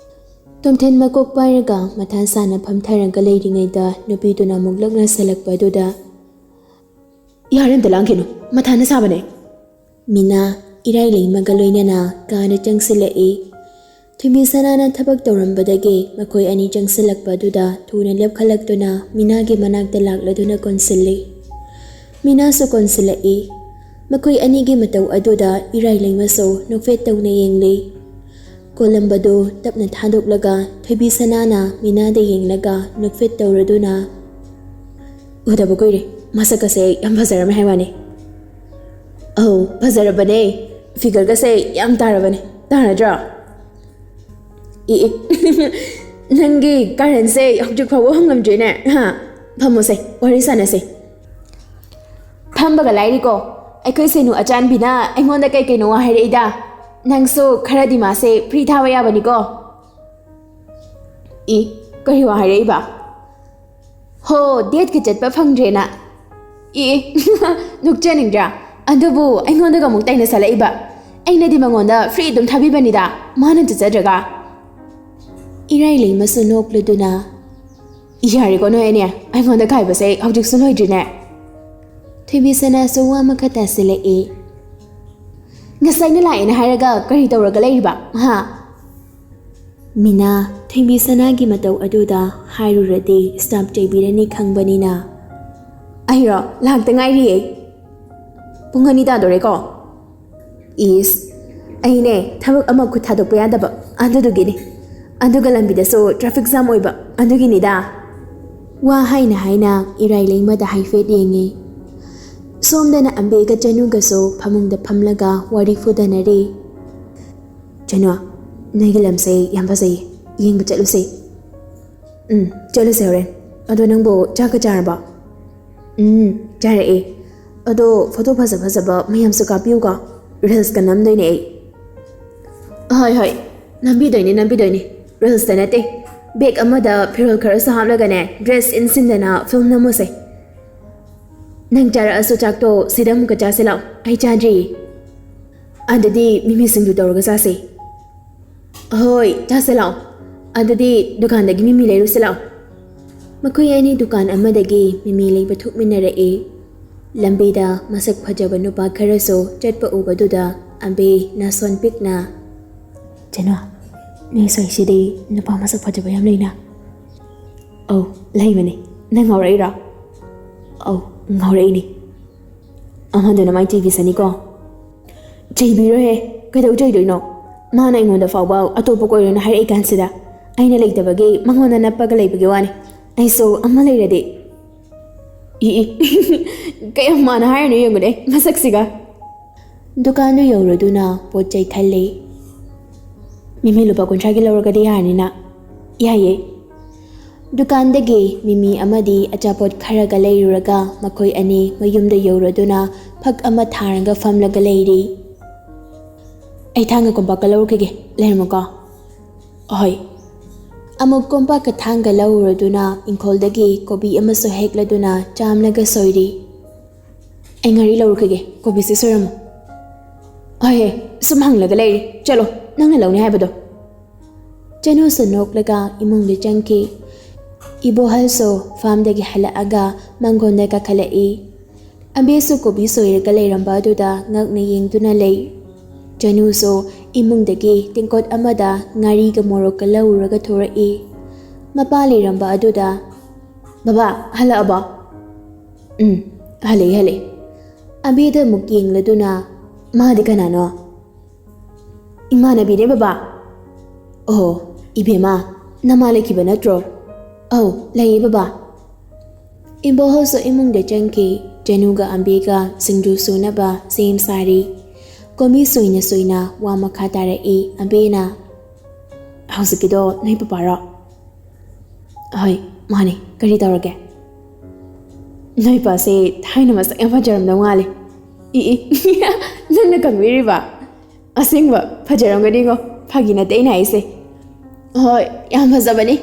ꯇꯣꯝꯊꯤꯜ ꯃꯀꯣꯛ ꯄꯥꯏꯔꯒ ꯃꯊꯥ ꯁꯥꯅ ꯐꯝꯊꯔꯒ ꯂꯩꯔꯤꯉꯩꯗ ꯅꯨꯄꯤꯗꯨꯅ ꯑꯃꯨꯛ ꯂꯛꯅꯁꯜꯂꯛꯄ ꯑꯗꯨꯗ, "ꯌꯥꯔꯦ, ꯑꯝꯇ ꯂꯥꯡꯈꯤꯅꯨ, ꯃꯊꯥꯅ ꯁꯥꯕꯅꯦ꯫" ꯃꯤꯅꯥ ꯏꯔꯥꯏ ꯂꯩꯃꯒ ꯂꯣꯏꯅꯅ ꯀꯥꯗ ꯆꯪꯁꯤꯜꯂꯛꯏ꯫ ꯊꯣꯏꯕꯤꯁꯅꯥꯅ ꯊꯕꯛ ꯇꯧꯔꯝꯕꯗꯒꯤ ꯃꯈꯣꯏ ꯑꯅꯤ ꯆꯪꯁꯤꯜꯂꯛꯄ ꯑꯗꯨꯗ ꯊꯨꯅ ꯂꯦꯞꯈꯠꯂꯛꯇꯨꯅ ꯃꯤꯅꯥꯒꯤ ꯃꯅꯥꯛꯇ ꯂꯥꯛꯂꯗꯨꯅ ꯀꯣꯟꯁꯤꯜꯂꯤ꯫ ꯃꯤꯅꯥꯁꯨ ꯀꯣꯟꯁꯤꯜꯂꯛꯏ꯫ ꯃꯈꯣꯏ ꯑꯅꯤꯒꯤ ꯃꯇꯧ ꯑꯗꯨꯗ ꯏꯔꯥꯏ ꯂꯩꯃꯁꯨ ꯅꯣꯛꯐꯦꯠ ꯇꯧꯅ ꯌꯦꯡꯂꯤ꯫ ꯀꯣꯂꯝꯕꯗꯨ ꯇꯞꯅ ꯊꯥꯗꯣꯛꯂꯒ ꯊꯣꯏꯕꯤꯁꯅꯥꯅ ꯃꯤꯅꯥꯗ ꯌꯦꯡꯂꯒ ꯅꯣꯛꯐꯦꯠ ꯇꯧꯔꯗꯨꯅ, "ꯎꯗꯕ ꯀꯨꯏꯔꯦ꯫ ꯃꯁꯛꯀꯁꯦ ꯌꯥꯝ ꯐꯖꯔꯝꯃꯦ ꯍꯥꯏ ꯋꯥꯅꯦ꯫" "ꯑꯧ, ꯐꯖꯔꯕꯅꯦ꯫ ꯐꯤꯒꯔꯒꯁꯦ ꯌꯥꯝ ꯇꯥꯔꯕꯅꯦ꯫ ꯇꯥꯔꯗ꯭ꯔꯣ?" "E, E. ꯅꯪꯒꯤ ꯀꯥꯔꯟꯁꯦ ꯍꯧꯖꯤꯛ ꯐꯥꯎꯕ ꯍꯪꯉꯝꯗ꯭ꯔꯤꯅꯦ꯫ ꯍꯥ? ꯐꯝꯃꯣꯁꯦ, ꯋꯥꯔꯤ ꯁꯥꯟꯅꯁꯦ꯫" "ꯐꯝꯕꯒ ꯂꯥꯏꯔꯤꯀꯣ, ꯑꯩꯈꯣꯏ ꯁꯦꯅꯨ ꯑꯆꯥꯟꯕꯤꯅ ꯑꯩꯉꯣꯟꯗ ꯀꯩ ꯀꯩꯅꯣ ꯋꯥ ꯍꯥꯏꯔꯛꯏꯗ꯫ ꯅꯪꯁꯨ ꯈꯔꯗꯤ ꯃꯥꯁꯦ ꯐ꯭ꯔꯤ ꯊꯥꯕ ꯌꯥꯕꯅꯤꯀꯣ꯫" "ꯏ, ꯀꯔꯤ ꯋꯥ ꯍꯥꯏꯔꯛꯏꯕ?" "ꯍꯣ, ꯗꯦꯠꯀ ꯆꯠꯄ ꯐꯪꯗ꯭ꯔꯦꯅ꯫" "E, E, ꯅꯣꯛꯆꯅꯤꯡꯗ꯭ꯔꯥ? ꯑꯗꯨꯕꯨ ꯑꯩꯉꯣꯟꯗꯒ ꯑꯃꯨꯛ ꯇꯥꯏꯅꯁꯜꯂꯛꯏꯕ꯫ ꯑꯩꯅꯗꯤ ꯃꯉꯣꯟꯗ ꯐ꯭ꯔꯤ ꯑꯗꯨꯝ ꯊꯥꯕꯤꯕꯅꯤꯗ, ꯃꯥꯅ ꯆꯠꯆꯗ꯭ꯔꯒ꯫" ꯏꯔꯥꯏ ꯂꯩꯃꯁꯨ ꯅꯣꯛꯂꯗꯨꯅ, "ꯌꯥꯔꯦꯀꯣ ꯅꯣꯏ ꯑꯅꯤ, ꯑꯩꯉꯣꯟꯗ ꯈꯥꯏꯕꯁꯦ ꯍꯧꯖꯤꯛꯁꯨ ꯂꯣꯏꯗ꯭ꯔꯤꯅꯦ꯫" ꯊꯣꯏꯕꯤꯁꯅꯥꯁꯨ ꯋꯥ ꯃꯈꯥ ꯇꯥꯁꯤꯜꯂꯛꯏ꯫ "ꯉꯁꯥꯏꯅ ꯂꯥꯛꯑꯦꯅ ꯍꯥꯏꯔꯒ ꯀꯔꯤ ꯇꯧꯔꯒ ꯂꯩꯔꯤꯕ, ꯍꯥ?" ꯃꯤꯅꯥ, ꯊꯣꯏꯕꯤꯁꯅꯥꯒꯤ ꯃꯇꯧ ꯑꯗꯨꯗ ꯍꯥꯏꯔꯨꯔꯗꯤ ꯁ꯭ꯇꯥꯐ ꯆꯩꯕꯤꯔꯅꯤ ꯈꯪꯕꯅꯤꯅ꯫ "ꯑꯩꯔꯣ? ꯂꯥꯛꯇ ꯉꯥꯏꯔꯤꯌꯦ꯫ ꯄꯨꯡ ꯑꯅꯤ ꯇꯥꯗꯣꯔꯦꯀꯣ?" "ꯏꯁ, ꯑꯩꯅꯦ ꯊꯕꯛ ꯑꯃ ꯈꯨꯠ ꯊꯥꯗꯣꯛꯄ ꯌꯥꯗꯕ, ꯑꯗꯨꯗꯨꯒꯤꯅꯤ꯫ ꯑꯗꯨꯒ ꯂꯝꯕꯤꯗꯁꯨ ꯇ꯭ꯔꯥꯐꯤꯛ ꯖꯥꯝ ꯑꯣꯏꯕ, ꯑꯗꯨꯒꯤꯅꯤꯗ꯫" ꯋꯥ ꯍꯥꯏꯅ ꯍꯥꯏꯅ ꯏꯔꯥꯏ ꯂꯩꯃꯗ ꯍꯥꯏꯐꯦꯠ ꯌꯦꯡꯉꯤ꯫ ꯁꯣꯝꯗꯅ ꯑꯝꯕꯦꯒ ꯆꯅꯨꯒꯁꯨ ꯐꯃꯨꯡꯗ ꯐꯝꯂꯒ ꯋꯥꯔꯤ ꯐꯨꯗꯅꯔꯤ꯫ "ꯆꯅꯨ, ꯅꯣꯏꯒꯤ ꯂꯝꯁꯦ ꯌꯥꯝ ꯐꯖꯩꯌꯦ, ꯌꯦꯡꯕ ꯆꯠꯂꯨꯁꯦ꯫" "ꯎꯝ, ꯆꯠꯂꯨꯁꯦ ꯍꯣꯔꯦꯟ꯫ ꯑꯗꯣ ꯅꯪꯕꯨ ꯆꯥꯛꯀ ꯆꯥꯔꯕꯣ?" "ꯎꯝ, ꯆꯥꯔꯛꯑꯦ꯫ ꯑꯗꯣ ꯐꯣꯇꯣ ꯐꯖ ꯐꯖꯕ ꯃꯌꯥꯝꯁꯨ ꯀꯥꯞꯄꯤꯌꯨꯀꯣ, ꯔꯤꯜꯁꯀ ꯅꯝꯗꯣꯏꯅꯦ ꯑꯩ꯫" "ꯍꯣꯏ, ꯍꯣꯏ, ꯅꯝꯕꯤꯗꯣꯏꯅꯦ, ꯅꯝꯕꯤꯗꯣꯏꯅꯦ꯫ ꯔꯤꯜꯁꯇ ꯅꯠꯇꯦ, ꯕꯦꯒ ꯑꯃꯗ ꯐꯤꯔꯣꯜ ꯈꯔꯁꯨ ꯍꯥꯞꯂꯒꯅꯦ, ꯗ꯭ꯔꯦꯁ ꯏꯟꯁꯤꯟꯗꯅ ꯐꯤꯜꯝ ꯅꯝꯃꯨꯁꯦ꯫ ꯅꯪ ꯆꯥꯔꯛꯑꯁꯨ ꯆꯥꯛꯇꯣ ꯁꯤꯗ ꯑꯃꯨꯛꯀ ꯆꯥꯁꯤ ꯂꯥꯛꯑꯣ, ꯑꯩ ꯆꯥꯗ꯭ꯔꯤꯌꯦ꯫ ꯑꯗꯨꯗꯤ ꯃꯤꯃꯤ ꯁꯤꯡꯖꯨ ꯇꯧꯔꯒ ꯆꯥꯁꯦ꯫" "ꯍꯣꯏ, ꯆꯥꯁꯦ ꯂꯥꯛꯑꯣ꯫ ꯑꯗꯨꯗꯤ ꯗꯨꯀꯥꯟꯗꯒꯤ ꯃꯤꯃꯤ ꯂꯩꯔꯨꯁꯦ ꯂꯥꯛꯑꯣ꯫" ꯃꯈꯣꯏ ꯑꯅꯤ ꯗꯨꯀꯥꯟ ꯑꯃꯗꯒꯤ ꯃꯤꯃꯤ ꯂꯩꯕ ꯊꯣꯛꯃꯤꯟꯅꯔꯛꯏ꯫ ꯂꯝꯕꯤꯗ ꯃꯁꯛ ꯐꯖꯕ ꯅꯨꯄꯥ ꯈꯔꯁꯨ ꯆꯠꯄ ꯎꯕꯗꯨꯗ ꯑꯝꯕꯦ ꯅꯥꯁꯣꯟ ꯄꯤꯛꯅ, "ꯆꯅꯨ, ꯅꯣꯏ ꯁ꯭ꯋꯥꯏꯁꯤꯗꯤ ꯅꯨꯄꯥ ꯃꯁꯛ ꯐꯖꯕ ꯌꯥꯝ ꯂꯩꯅ꯫ ꯑꯧ, ꯂꯩꯕꯅꯦ꯫ ꯅꯪ ꯉꯥꯎꯔꯛꯏꯔꯣ? ꯑꯧ, ꯉꯥꯎꯔꯛꯏꯅꯦ꯫ ꯑꯃꯗꯨꯅ ꯃꯥꯏ ꯆꯩꯕꯤꯁꯅꯤꯀꯣ꯫ ꯆꯩꯕꯤꯔꯣꯏꯍꯦ, ꯀꯩꯗꯧ ꯆꯩꯗꯣꯏꯅꯣ? ꯃꯥꯅ ꯑꯩꯉꯣꯟꯗ ꯐꯥꯎꯕ ꯑꯇꯣꯞꯄ ꯀꯣꯏꯔꯣꯅ ꯍꯥꯏꯔꯛꯏ ꯀꯥꯟꯁꯤꯗ, ꯑꯩꯅ ꯂꯩꯇꯕꯒꯤ ꯃꯉꯣꯟꯗ ꯅꯞꯄꯒ ꯂꯩꯕꯒꯤ ꯋꯥꯅꯤ꯫ ꯑꯩꯁꯨ ꯑꯃ ꯂꯩꯔꯗꯤ꯫ E E. ꯀꯌꯥꯝ ꯃꯥꯅ ꯍꯥꯏꯔꯤꯅꯣ ꯌꯦꯡꯉꯨꯅꯦ ꯃꯁꯛꯁꯤꯒ꯫ ꯗꯨꯀꯥꯟꯗꯨ ꯌꯧꯔꯗꯨꯅ ꯄꯣꯠ ꯆꯩ ꯈꯜꯂꯤ꯫ ꯃꯤꯃꯤ ꯂꯨꯄꯥ ꯀꯨꯟꯊ꯭ꯔꯥꯒꯤ ꯂꯧꯔꯒꯗꯤ ꯌꯥꯔꯅꯤꯅ꯫ ꯌꯥꯏꯌꯦ꯫ ꯗꯨꯀꯥꯟꯗꯒꯤ ꯃꯤꯃꯤ ꯑꯃꯗꯤ ꯑꯆꯥꯄꯣꯠ ꯈꯔꯒ ꯂꯩꯔꯨꯔꯒ ꯃꯈꯣꯏ ꯑꯅꯤ ꯃꯌꯨꯝꯗ ꯌꯧꯔꯗꯨꯅ ꯐꯛ ꯑꯃ ꯊꯥꯔꯒ ꯐꯝꯂꯒ ꯂꯩꯔꯤ꯫ ꯑꯩ ꯊꯥꯡꯒ ꯀꯣꯝꯄꯥꯛꯀ ꯂꯧꯔꯨꯈꯤꯒꯦ, ꯂꯩꯔꯝꯃꯣꯀꯣ꯫ ꯑꯍꯣꯏ꯫ ꯑꯃꯨꯛ ꯀꯣꯝꯄꯥꯛꯀ ꯊꯥꯡꯒ ꯂꯧꯔꯨꯔꯗꯨꯅ ꯏꯪꯈꯣꯜꯗꯒꯤ ꯀꯣꯕꯤ ꯑꯃꯁꯨ ꯍꯦꯛꯂꯗꯨꯅ ꯆꯥꯝꯂꯒ ꯁꯣꯏꯔꯤ꯫ ꯑꯩ ꯉꯥꯔꯤ ꯂꯧꯔꯨꯈꯤꯒꯦ, ꯀꯣꯕꯤꯁꯦ ꯁꯣꯏꯔꯝꯃꯣ꯫ ꯍꯣꯏ ꯍꯦ, ꯁꯨꯝ ꯍꯪꯂꯒ ꯂꯩꯔꯤ, ꯆꯠꯂꯣ, ꯅꯪꯅ ꯂꯧꯅꯤ ꯍꯥꯏꯕꯗꯣ꯫ ꯆꯅꯨꯁꯨ ꯅꯣꯛꯂꯒ ꯏꯃꯨꯡꯗ ꯆꯪꯈꯤ꯫ ꯏꯕꯣꯍꯜꯁꯨ ꯐꯥꯝꯗꯒꯤ ꯍꯜꯂꯛꯑꯒ ꯃꯥꯡꯒꯣꯟꯗ ꯀꯥꯈꯠꯂꯛꯏ꯫ ꯑꯝꯕꯦꯁꯨ ꯀꯣꯕꯤ ꯁꯣꯏꯔꯒ ꯂꯩꯔꯝꯕ ꯑꯗꯨꯗ ꯉꯛꯅ ꯌꯦꯡꯗꯨꯅ ꯂꯩ꯫ ꯆꯅꯨꯁꯨ ꯏꯃꯨꯡꯗꯒꯤ ꯇꯦꯡꯀꯣꯠ ꯑꯃꯗ ꯉꯥꯔꯤꯒ ꯃꯣꯔꯣꯛꯀ ꯂꯧꯔꯒ ꯊꯣꯔꯛꯏ꯫ ꯃꯄꯥ ꯂꯩꯔꯝꯕ ꯑꯗꯨꯗ, "ꯕꯕꯥ, ꯍꯜꯂꯛꯑꯕꯣ?" "ꯎꯝ, ꯍꯜꯂꯛꯏ, ꯍꯜꯂꯛꯏ꯫" ꯑꯝꯕꯦꯗ ꯑꯃꯨꯛ ꯌꯦꯡꯂꯗꯨꯅ, "ꯃꯥꯗꯤ ꯀꯅꯥꯅꯣ?" "ꯏꯃꯥꯟꯅꯕꯤꯅꯦ ꯕꯕꯥ꯫" "ꯑꯣ, ꯏꯕꯦꯝꯃ, ꯅꯃꯥ ꯂꯩꯈꯤꯕ ꯅꯠꯇ꯭ꯔꯣ?" "ꯑꯧ, ꯂꯩꯌꯦ ꯕꯕꯥ꯫" ꯏꯕꯣꯍꯜꯁꯨ ꯏꯃꯨꯡꯗ ꯆꯪꯈꯤ꯫ ꯆꯅꯨꯒ ꯑꯝꯕꯦꯒ ꯁꯤꯡꯖꯨ ꯁꯨꯅꯕ ꯁꯦꯝ ꯁꯥꯔꯤ꯫ ꯀꯣꯕꯤ ꯁꯣꯏꯅ ꯁꯣꯏꯅ ꯋꯥ ꯃꯈꯥ ꯇꯥꯔꯛꯏ ꯑꯝꯕꯦꯅ꯫ "ꯍꯧꯖꯤꯛꯀꯤꯗꯣ ꯅꯣꯏ ꯄꯄꯥꯔꯣ?" "ꯍꯣꯏ, ꯃꯥꯅꯦ꯫ ꯀꯔꯤ ꯇꯧꯔꯒꯦ?" "ꯅꯣꯏ ꯄꯥꯁꯦ ꯊꯥꯏꯅ ꯃꯁꯛ ꯌꯥꯝ ꯐꯖꯔꯝꯗꯧ ꯃꯥꯜꯂꯦ꯫" "ꯏ ꯏ, ꯅꯪꯅ ꯈꯪꯕꯤꯔꯤꯕ?" "ꯑꯁꯦꯡꯕ ꯐꯖꯔꯝꯒꯅꯤꯉꯣ, ꯐꯥꯒꯤ ꯅꯠꯇꯦ ꯑꯩꯅ ꯍꯥꯏꯁꯦ꯫" "ꯍꯣꯏ, ꯌꯥꯝ ꯐꯖꯕꯅꯤ꯫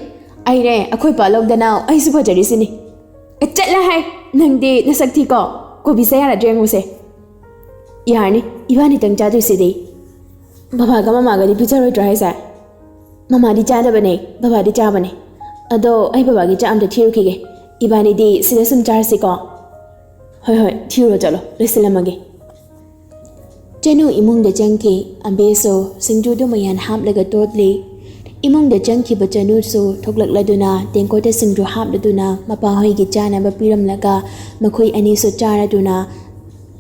ꯑꯩꯅꯦ, ꯑꯩꯈꯣꯏ ꯄꯥ ꯂꯧꯗꯅ ꯑꯩꯁꯨ ꯐꯖꯔꯤꯁꯤꯅꯤ꯫" "ꯑꯦ, ꯆꯠꯂ ꯍꯥꯏ, ꯅꯪꯗꯤ ꯅꯁꯛ ꯊꯤꯀꯣ꯫ ꯀꯣꯕꯤꯁꯦ ꯌꯥꯔꯗ꯭ꯔꯥ ꯌꯦꯡꯉꯨꯁꯦ꯫" "ꯌꯥꯔꯅꯤ, ꯏꯕꯥꯅꯤꯇꯪ ꯆꯥꯗꯣꯏꯁꯤꯗꯤ꯫" "ꯕꯕꯥꯒ ꯃꯃꯥꯒꯗꯤ ꯄꯤꯖꯔꯣꯏꯗ꯭ꯔꯣ ꯍꯥꯏꯁꯦ?" "ꯃꯃꯥꯗꯤ ꯆꯥꯗꯕꯅꯦ, ꯕꯕꯥꯗꯤ ꯆꯥꯕꯅꯦ꯫ ꯑꯗꯣ ꯑꯩ ꯕꯕꯥꯒꯤ ꯆꯥꯛ ꯑꯝꯇ ꯊꯤꯔꯨꯈꯤꯒꯦ, ꯏꯕꯥꯅꯤꯗꯤ ꯁꯤꯗ ꯁꯨꯝ ꯆꯥꯔꯁꯤꯀꯣ꯫" "ꯍꯣꯏ ꯍꯣꯏ, ꯊꯤꯔꯨꯔꯣ, ꯆꯠꯂꯣ, ꯂꯣꯏꯁꯤꯜꯂꯝꯃꯒꯦ꯫" ꯆꯅꯨ ꯏꯃꯨꯡꯗ ꯆꯪꯈꯤ꯫ ꯑꯝꯕꯦꯁꯨ ꯁꯤꯡꯖꯨꯗꯨ ꯃꯌꯥꯟ ꯍꯥꯞꯂꯒ ꯇꯣꯠꯂꯤ꯫ ꯏꯃꯨꯡꯗ ꯆꯪꯈꯤꯕ ꯆꯅꯨꯁꯨ ꯊꯣꯛꯂꯛꯂꯗꯨꯅ ꯇꯦꯡꯀꯣꯠꯇ ꯁꯤꯡꯖꯨ ꯍꯥꯞꯂꯗꯨꯅ ꯃꯄꯥꯍꯣꯏꯒꯤ ꯆꯥꯅꯕ ꯄꯤꯔꯝꯂꯒ ꯃꯈꯣꯏ ꯑꯅꯤꯁꯨ ꯆꯥꯔꯗꯨꯅ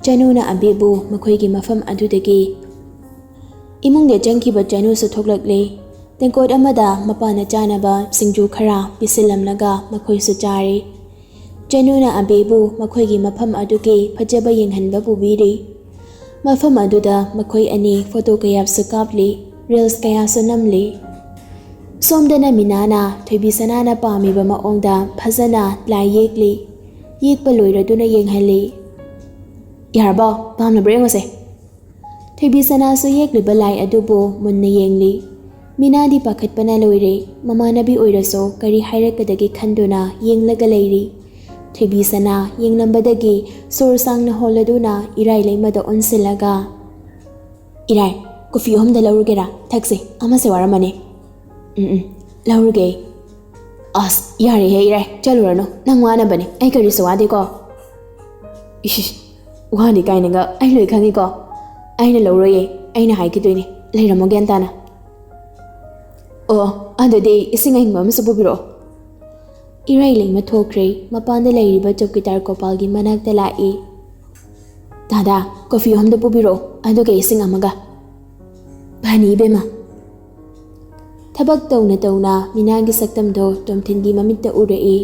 ꯆꯅꯨꯅ ꯑꯕꯦꯕꯨ ꯃꯈꯣꯏꯒꯤ ꯃꯐꯝ ꯑꯗꯨꯗꯒꯤ ꯏꯃꯨꯡꯗ ꯆꯪꯈꯤꯕ ꯆꯅꯨꯁꯨ ꯊꯣꯛꯂꯛꯂꯦ꯫ ꯇꯦꯡꯀꯣꯠ ꯑꯃꯗ ꯃꯄꯥꯅ ꯆꯥꯅꯕ ꯁꯤꯡꯖꯨ ꯈꯔ ꯄꯤꯁꯤꯜꯂꯝꯂꯒ ꯃꯈꯣꯏꯁꯨ ꯆꯥꯔꯦ꯫ ꯆꯅꯨꯅ ꯑꯕꯦꯕꯨ ꯃꯈꯣꯏꯒꯤ ꯃꯐꯝ ꯑꯗꯨꯒꯤ ꯐꯖꯕ ꯌꯦꯡꯍꯟꯕ ꯄꯨꯕꯤꯔꯤ꯫ ꯃꯐꯝ ꯑꯗꯨꯗ ꯃꯈꯣꯏ ꯑꯅꯤ ꯐꯣꯇꯣ ꯀꯌꯥꯁꯨ ꯀꯥꯞꯂꯤ, ꯔꯤꯜꯁ ꯀꯌꯥꯁꯨ ꯅꯝꯂꯤ꯫ ꯁꯣꯝꯗꯅ ꯃꯤꯅꯥꯅ ꯊꯣꯏꯕꯤ ꯁꯅꯥꯅ ꯄꯥꯝꯃꯤꯕ ꯃꯑꯣꯡꯗ ꯐꯖꯅ ꯂꯥꯏ ꯌꯦꯛꯂꯤ꯫ ꯌꯦꯛꯄ ꯂꯣꯏꯔꯗꯨꯅ ꯌꯦꯡꯍꯜꯂꯤ꯫ "ꯌꯥꯔꯕꯣ? ꯄꯥꯝꯂꯕ꯭ꯔꯥ ꯌꯦꯡꯉꯨꯁꯦ꯫" ꯊꯣꯏꯕꯤ ꯁꯅꯥꯁꯨ ꯌꯦꯛꯂꯤꯕ ꯂꯥꯏ ꯑꯗꯨꯕꯨ ꯃꯨꯟꯅ ꯌꯦꯡꯂꯤ꯫ ꯃꯤꯅꯥꯗꯤ ꯄꯥꯈꯠꯄꯅ ꯂꯣꯏꯔꯦ꯫ ꯃꯃꯥꯟꯅꯕꯤ ꯑꯣꯏꯔꯁꯨ ꯀꯔꯤ ꯍꯥꯏꯔꯛꯀꯗꯒꯦ ꯈꯟꯗꯨꯅ ꯌꯦꯡꯂꯒ ꯂꯩꯔꯤ꯫ ꯊꯣꯏꯕꯤ ꯁꯅꯥ ꯌꯦꯡꯂꯝꯕꯗꯒꯤ ꯁꯣꯔ ꯁꯥꯡꯅ ꯍꯣꯜꯂꯗꯨꯅ ꯏꯔꯥꯏ ꯂꯩꯃꯗ ꯑꯣꯟꯁꯤꯜꯂꯒ, "ꯏꯔꯥꯏ, ꯀꯣꯐꯤ ꯑꯍꯨꯝꯗ ꯂꯧꯔꯨꯒꯦꯔꯥ? ꯊꯛꯁꯦ, ꯑꯃꯁꯦ ꯋꯥꯔꯝꯃꯅꯤ꯫" "ꯎꯝ, ꯎꯝ, ꯂꯧꯔꯨꯒꯦ꯫" "ꯑꯁ, ꯌꯥꯔꯦꯍꯦ ꯏꯔꯥꯏ, ꯆꯠꯂꯨꯔꯅꯨ, ꯅꯪ ꯋꯥꯅꯕꯅꯦ, ꯑꯩ ꯀꯔꯤꯁꯨ ꯋꯥꯗꯦꯀꯣ꯫" "ꯏꯁ, ꯋꯥꯅꯤ ꯀꯥꯏꯅꯒ, ꯑꯩ ꯂꯣꯏ ꯈꯪꯉꯤꯀꯣ꯫ ꯑꯩꯅ ꯂꯧꯔꯣꯏꯌꯦ, ꯑꯩꯅ ꯍꯥꯏꯈꯤꯗꯣꯏꯅꯦ, ꯂꯩꯔꯝꯃꯣ ꯒ꯭ꯌꯥꯟ ꯇꯥꯅ꯫" "ꯑꯣ, ꯑꯗꯨꯗꯤ ꯏꯁꯤꯡ ꯑꯏꯪꯕ ꯑꯃꯁꯨ ꯄꯨꯕꯤꯔꯛꯑꯣ꯫" ꯏꯔꯥꯏ ꯂꯩꯃ ꯊꯣꯛꯈ꯭ꯔꯦ꯫ ꯃꯄꯥꯟꯗ ꯂꯩꯔꯤꯕ ꯆꯧꯀꯤꯗꯥꯔ ꯒꯣꯄꯥꯜꯒꯤ ꯃꯅꯥꯛꯇ ꯂꯥꯛꯏ꯫ "ꯗꯥꯗꯥ, ꯀꯣꯐꯤ ꯑꯍꯨꯝꯗ ꯄꯨꯕꯤꯔꯛꯑꯣ, ꯑꯗꯨꯒ ꯏꯁꯤꯡ ꯑꯃꯒ꯫" "ꯐꯅꯤ ꯏꯕꯦꯝꯃ꯫" ꯊꯕꯛ ꯇꯧꯅ ꯇꯧꯅ ꯃꯤꯅꯥꯒꯤ ꯁꯛꯇꯝꯗꯣ ꯇꯣꯝꯊꯤꯟꯒꯤ ꯃꯃꯤꯠꯇ ꯎꯔꯛꯏ꯫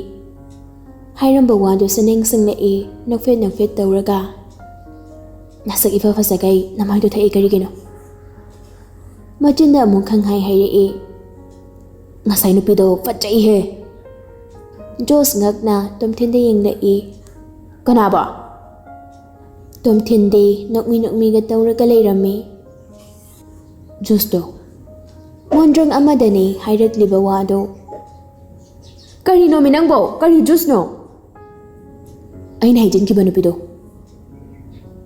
ꯍꯥꯏꯔꯝꯕ ꯋꯥꯗꯨꯁꯨ ꯅꯤꯡꯁꯤꯡꯂꯛꯏ, ꯅꯣꯛꯐꯦꯠ ꯅꯣꯛꯐꯦꯠ ꯇꯧꯔꯒ꯫ "ꯅꯁꯛ ꯏꯐ ꯐꯖꯈꯩ ꯅꯃꯥꯏꯗꯣ ꯊꯛꯏ ꯀꯔꯤꯒꯤꯅꯣ?" ꯃꯆꯤꯟꯗ ꯑꯃꯨꯛ ꯈꯪꯍꯥꯏ ꯍꯥꯏꯔꯛꯏ꯫ "ꯉꯁꯥꯏ ꯅꯨꯄꯤꯗꯣ ꯐꯖꯩꯍꯦ꯫" ꯖꯣꯁ ꯉꯛꯅ ꯇꯣꯝꯊꯤꯟꯗ ꯌꯦꯡꯂꯛꯏ꯫ "ꯀꯅꯥꯕꯣ?" ꯇꯣꯝꯊꯤꯟꯗꯤ ꯅꯣꯛꯃꯤ ꯅꯣꯛꯃꯤꯒ ꯇꯧꯔꯒ ꯂꯩꯔꯝꯃꯤ꯫ "ꯖꯣꯁꯇꯣ꯫" ꯃꯣꯟꯗ꯭ꯔꯪ ꯑꯃꯗꯅꯤ ꯍꯥꯏꯔꯛꯂꯤꯕ ꯋꯥꯗꯣ꯫ "ꯀꯔꯤꯅꯣꯃꯤ ꯅꯪꯕꯣ? ꯀꯔꯤ ꯖꯨꯁꯅꯣ?" "ꯑꯩꯅ ꯍꯩꯖꯤꯟꯈꯤꯕ ꯅꯨꯄꯤꯗꯣ꯫"